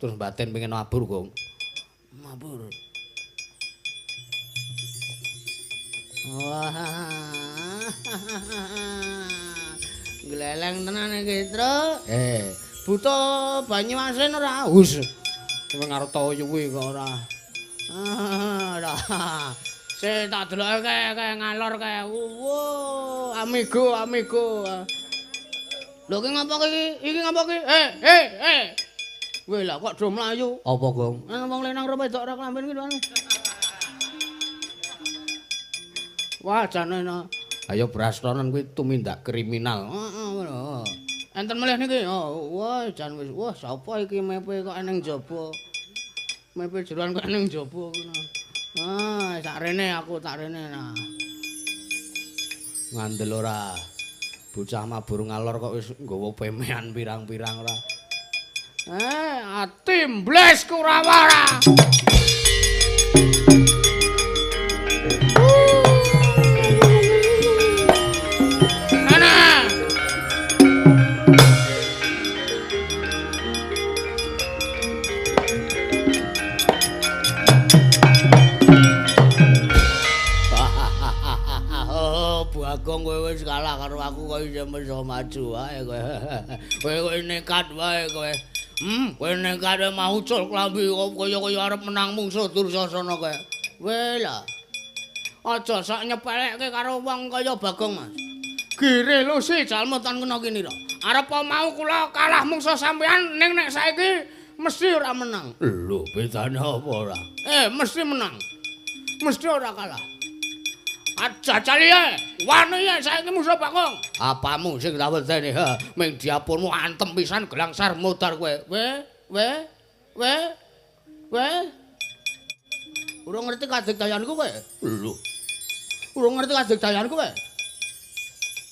Terus batin pengen mabur, Gong. Mabur. Wah. Gleleng tenan iki, Truk. Buta banyu asin ora? Hus. Kowe ngarep tau yuwi kok ora. Ora. Sik tak deloke kae ngalor kae. Wo, amigo, amigo. Lho ki ngapa ki? Iki ngapa ki? Weh lah kok do mlayu. Apa, Gong? Ana wong lanang ro wedok ora klamben ki. Wah, jane no. Ayo brastonen kuwi tumindak kriminal. Heeh, ngono. Enten melih niki. Oh, wah, jan wis. Wah, sapa iki mepe kok eneng jaba. Mepe jeroan kok eneng jaba ngono. Ah, sak rene aku tak rene nah. Ngandel ora. Bocah mabur ngalor kok wis nggawa pemean pirang-pirang ora. Ati mbles Kurawa ora. Bagong kowe wis kalah karo aku kok iso maju wae kowe. Kowe nekat wae kowe. Kowe nekat mau ucul klambi kaya-kaya arep menang mungsuh Dursasana kowe. Kowe lah. Aja sok nyepelekke karo wong kaya Bagong, Mas. Gire lusi jalma tan kena kinira. Arep mau kula kalah mungsuh sampean ning nek saiki mesti ora menang. Lho, bedane apa ora? Mesti menang. Mesti ora kalah. Aja jali e, wani e saiki musuh Bagong. Apamu sing tak wedeni, ming diapurmu antem pisan gelangsar modar kowe. We, we, we, we. Urung ngerti kadigdayanku kowe? Lho. Urung ngerti kadigdayanku kowe?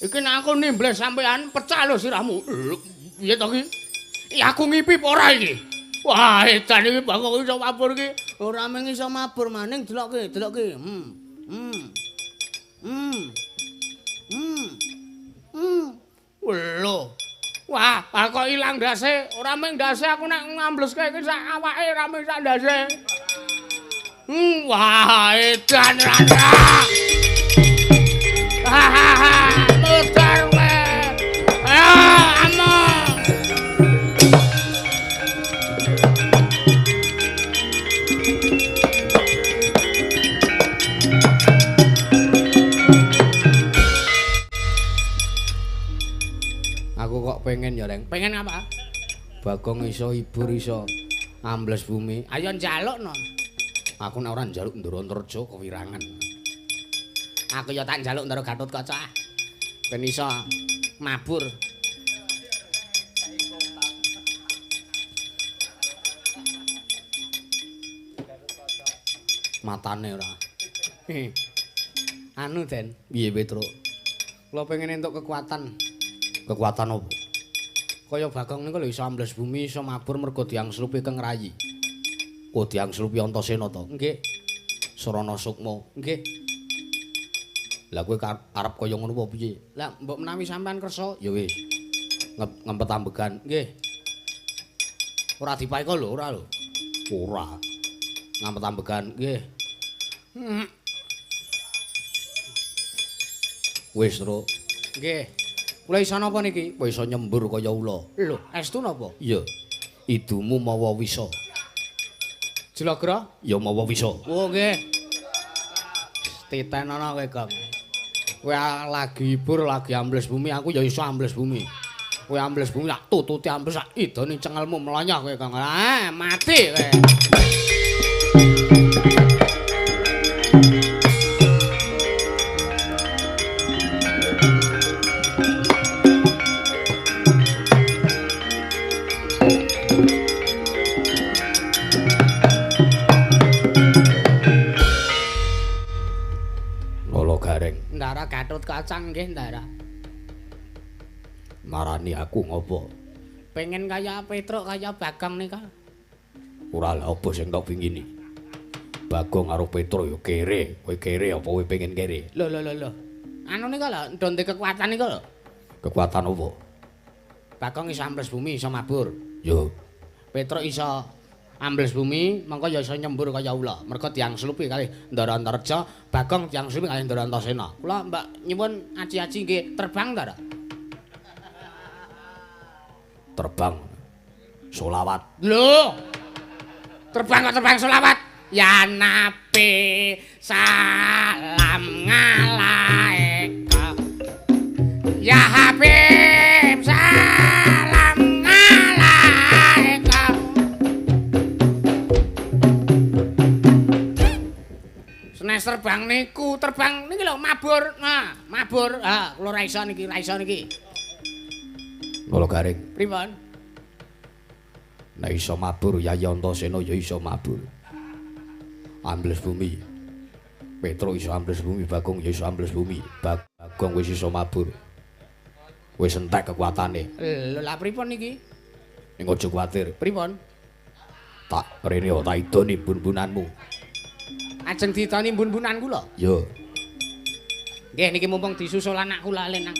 Iki nek aku nimbles sampean pecah lho sirahmu. Lho, piye to ki? Aku ngipi apa ora iki? Wah, edan iki Bagong iso mabur iki. Ora mung iso mabur maning delokke, delokke. Lho. Wah, kok ilang ndase. Ora mung ndase aku nek ngambleske iki sak awake ora mung sak ndase. Wah, edan rada. Hahaha, modar kowe. Ayo, amo. Aku kok pengen ya, Reng. Pengen apa? Bagong iso hibur iso ambles bumi. Ayo njaluk no. Aku nek ora njaluk Ndara Antarja kewirangan. Aku ya tak njaluk Ndara Gatotkaca. Ben iso mabur. Matane ora. Anu, Den. Piye, Petruk? Kula pengen entuk kekuatan. Kekuatan apa? Kaya Bagong niku lho iso ambles bumi, iso mabur mergo diangslupi keng rayi. Oh, diangslupi Antasena to? Nggih. Sarana sukma. Nggih. Lah kowe arep kaya ngono apa piye? Lah mbok menawi sampean kersa, ya wis. Ngempet ambegan. Nggih. Ora dipaeka lho, ora lho. Ora. Ngempet ambegan. Nggih. Wis, Truk. Nggih. Kula iso napa niki? Kowe iso nyembur kaya ula. Lho, estu napa? Iya. Idumu mawa wisa. Jlagra? Ya mawa wisa. Oh, nggih. Titenono kowe, Gong. Kowe lagi hibur, lagi ambles bumi, aku ya iso ambles bumi. Kowe ambles bumi tak tututi ambles sak idone cengelmu mlonyoh kowe Kang. Ah, mati kowe. Lolo Gareng. Ndara Gatut Kacang nggih, Ndara. Marani aku ngopo? Pengen kaya Petruk kaya Bagong nika. Ora lha apa sing tok pingini. Bagong karo Petruk ya kere, kowe kere apa kowe pengen kere? Lho lho lho lho. Anu nika lho, ndonte kekuatan nika lho. Kekuatan apa? Bagong iso ambles bumi, iso mabur. Yo. Petruk iso ambles bumi, mengko ya iso nyembur kaya ula. Mergo tiyang slupi kalih Ndara Antareja, Bagong tiyang slupi kalih Ndara Antasena. Kula Mbak nyuwun aji-aji nggih terbang ta? Terbang solawat. Lho. Terbang kok terbang solawat? Ya Nabi salam ngalaika. Ya Habib salam ngalaika. Senes terbang niku, terbang niki lho mabur. Nah, mabur. Ha, kula ra iso niki, ra iso niki. Lolo Gareng. Pripun? Nek iso mabur Yayi Antasena ya iso mabur. Ambles bumi. Petruk iso ambles bumi, Bagong ya iso ambles bumi. Bagong wis iso mabur. Wis entek kekuatane. Lho lha pripun niki? Ning aja kuwatir. Pripun? Tak rene tak idoni bun-bunanmu. Ajeng diidoni bun-bunan kula? Yo. Nggih niki mumpung disusul anak kula lenang.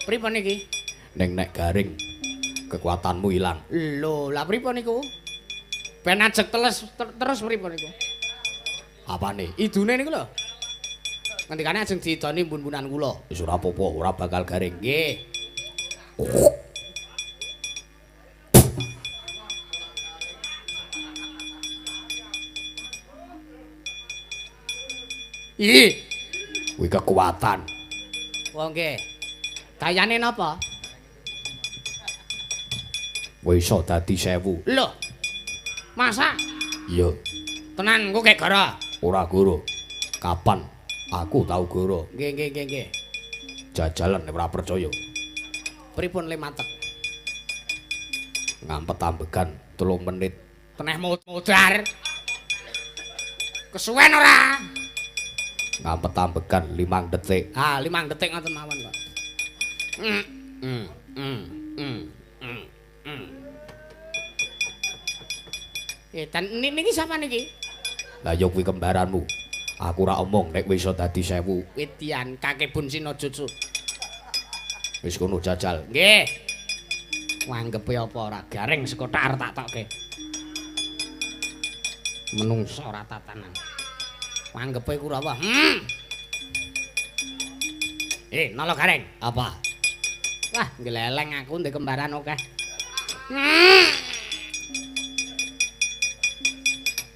Pripun niki? Ning nek garing kekuatanmu ilang. Lho, lha pripun niku? Ben ajeg teles terus pripun niku? Apane? Idune niku lho. Ngendikane ajeng diidoni bun-bunan kula. Wis ora apa-apa, ora bakal garing. Nggih. Ih, kuwi kekuatan. Wong nggih. Dayane napa? Kowe iso dadi 1000. Lho. Masa? Iya. Tenan engko kek gara. Ora goro. Kapan aku tau goro? Nggih nggih nggih nggih. Jajalan nek ora percaya. Pripun le matek? Ngampet ambegan 3 menit. Teneh modar. Kesuwen ora? Ngampet ambegan 5 detik. Ah, 5 detik ngoten mawon kok. Dan niki sapa niki? Lah ya kuwi kembaranmu. Aku ora omong nek wis iso dadi 1000. Widian kakebun Sinojutsu. Wis kono jajal. Nggih. Wanggepe apa ora garing sekothak arep tak tokke. Menungso ora tatanan. Wanggepe Kurawa. Nolo Gareng. Apa? Wah, ngleleng aku ndek kembaran akeh.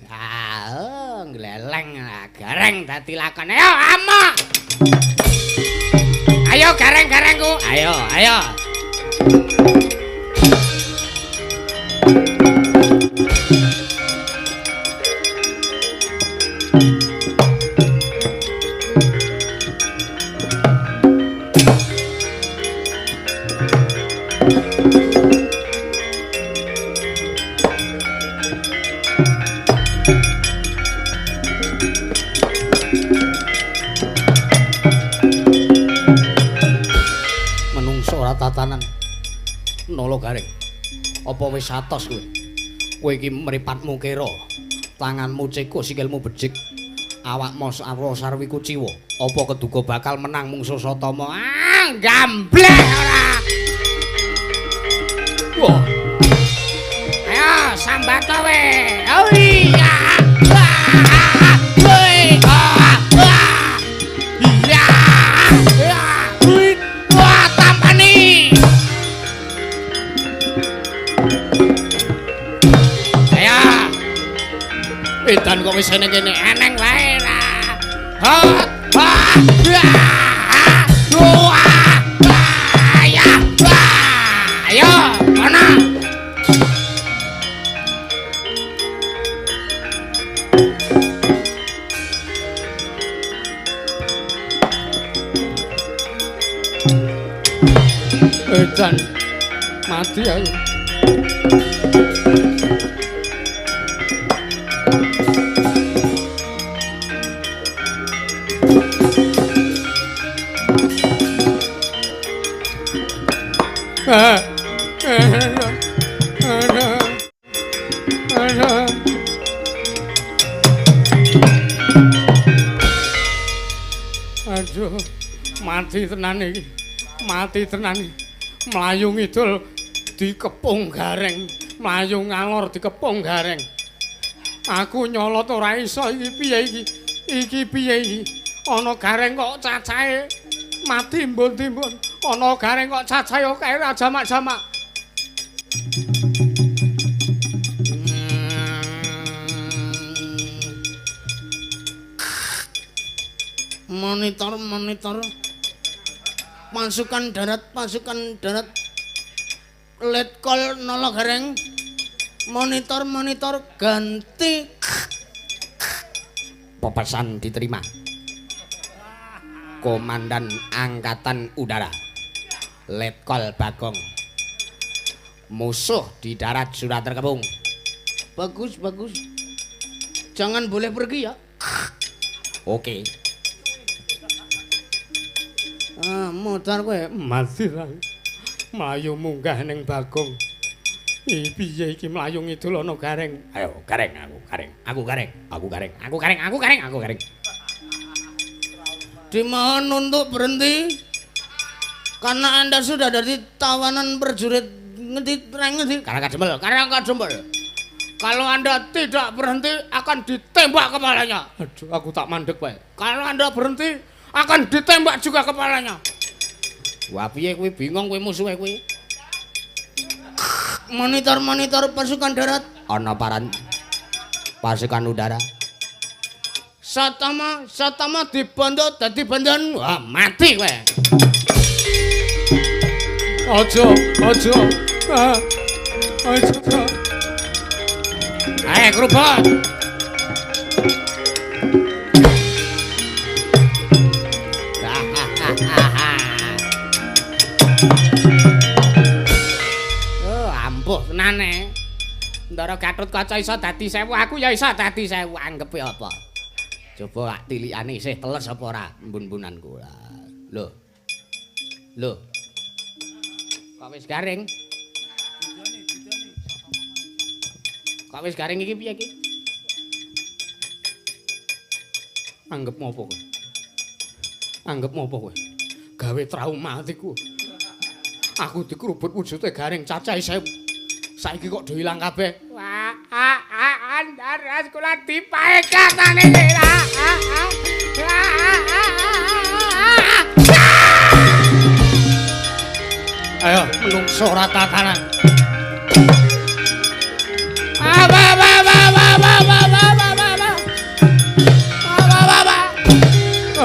Ah, ngleleng Gareng dadi lakon. Ayo, amok. Ayo gareng-garengku. Ayo, ayo. Tatanan Nolo Gareng, apa wis atos kowe? Kowe iki mripatmu kera, tanganmu cekuk, sikilmu becik, awakmu sarwi kuciwa. Apa keduga bakal menang mungsuh Satama? Ah, gambleh ora. Wah. Ayo sambat kowe. Oh iya. Woi. Iya. Wah, tampani. Ayo. Edan kok wis eneng kene, eneng wae lah. Hot, hot. Edan mati aku. Aduh, mati tenan iki. Mati tenan iki. Mlayu ngidul dikepung gareng, mlayu ngalor dikepung gareng. Aku nyolot ora iso iki piye iki? Iki piye iki? Ana gareng kok cacahe mati mbun-timbun. Ana gareng kok cacahe akeh ra jamak-jamak. Monitor, monitor. Pasukan darat, pasukan darat. Letkol Nolo Gareng. Monitor, monitor, ganti. Pesan diterima. Komandan Angkatan Udara Letkol Bagong. Musuh di darat sudah terkepung. Bagus, bagus. Jangan boleh pergi ya. Oke. Ah, modar kowe mati ra. Mlayu munggah ning Bagong. Iki piye iki mlayu ngidul ana gareng. Ayo gareng, aku gareng, aku gareng, aku gareng, aku gareng, aku gareng, aku gareng. Dimohon untuk berhenti karena Anda sudah dari tawanan prajurit ngendi ngendi Karangkadempel, Karangkadempel. Kalau Anda tidak berhenti akan ditembak kepalanya. Aduh, aku tak mandek wae. Kalau Anda berhenti akan ditembak juga kepalanya. Wah, piye kuwi bingung kuwi musuhe kuwi. Monitor, monitor pasukan darat. Ana paran pasukan udara. Satama, Satama dibondo dadi bandon. Wah, mati kowe. Aja, aja. Aja. Ayo kerubut. Oh, ampuh tenane. Ndara Gatotkaca iso dadi 1000, aku ya iso dadi 1000. Anggepe apa? Coba tak tilikane isih teles apa ora embun-embunanku. Lho. Lho. Kok wis garing? Kok wis garing iki piye iki? Anggep apa kowe? Anggep apa kowe? Gawe trauma atiku. Aku dikrubut wujude garing cacahe 1000. Saiki kok do ilang kabeh. Wah, andaras kula dipaekatane iki. Ayo menungso ora tatanan.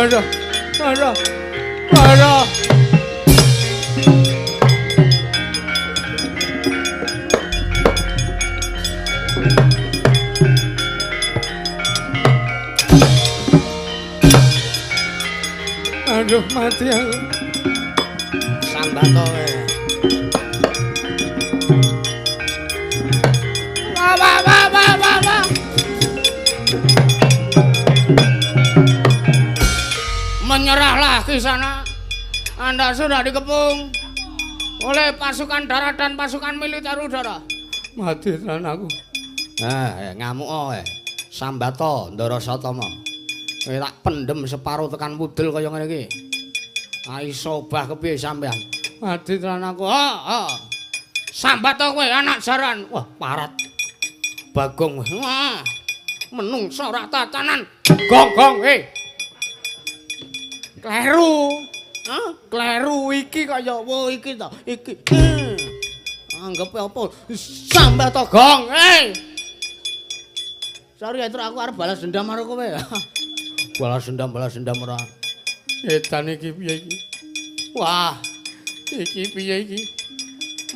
Aduh, aduh, aduh. Aduh, mati aku. Sambato kowe. Wah, wah, wah, wah, wah, wah. Menyerahlah ke sana. Anda sudah dikepung oleh pasukan darat dan pasukan militer udara. Mati tenan aku. Ngamuk kowe. Sambato Ndara Satama. Kowe tak pendem separo tekan mudel kaya ngene iki. Ah iso obah kepiye sampean? Mati tenan aku. Heeh. Sambato kowe anak jaran. Wah, parat. Bagong. Wah. Menungso ora tatanan. Gong gong eh. Kleru. Hah? Kleru iki kaya wo iki to, iki. Anggepe apa? Sambato gong. Eh. Sorry, Tru, aku arep balas dendam karo kowe. Balas dendam ora. Edan iki piye iki? Wah, iki piye iki?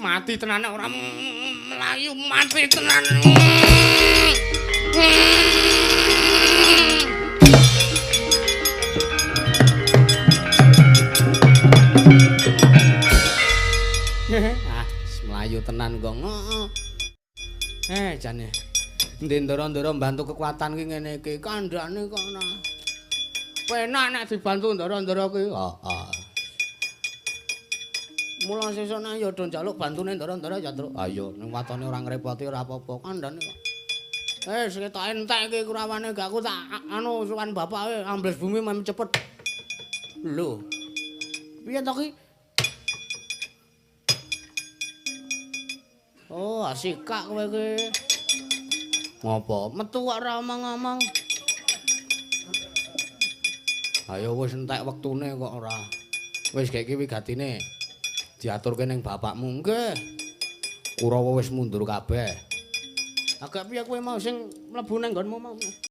Mati tenan ora mlayu, mati tenan. Mlayu tenan kok. Heeh. Jane. Endi ndara-ndara mbantu kekuatan ki ngene iki, kandhane kok ora. Penak nek dibantu ndara-ndara ki. Heeh. Mula sesuk nek ya do njaluk bantune ndara-ndara ya, Truk. Ayo ning watone ora ngrepoti ora apa-apa, kandhane kok. Wis ketok entek iki kurawane gak aku tak anu suwan bapake ambles bumi mem cepet. Lho. Piye to ki? Oh, asikak kowe iki. Ngopo? Metu kok ora omong-omong. Ayo wis entek wektune kok ora. Wis gek iki wigatine. Diaturke ning bapakmu. Nggih. Kurawa wis mundur kabeh. Agak piye kowe mau sing mlebu ning nggonmu mau?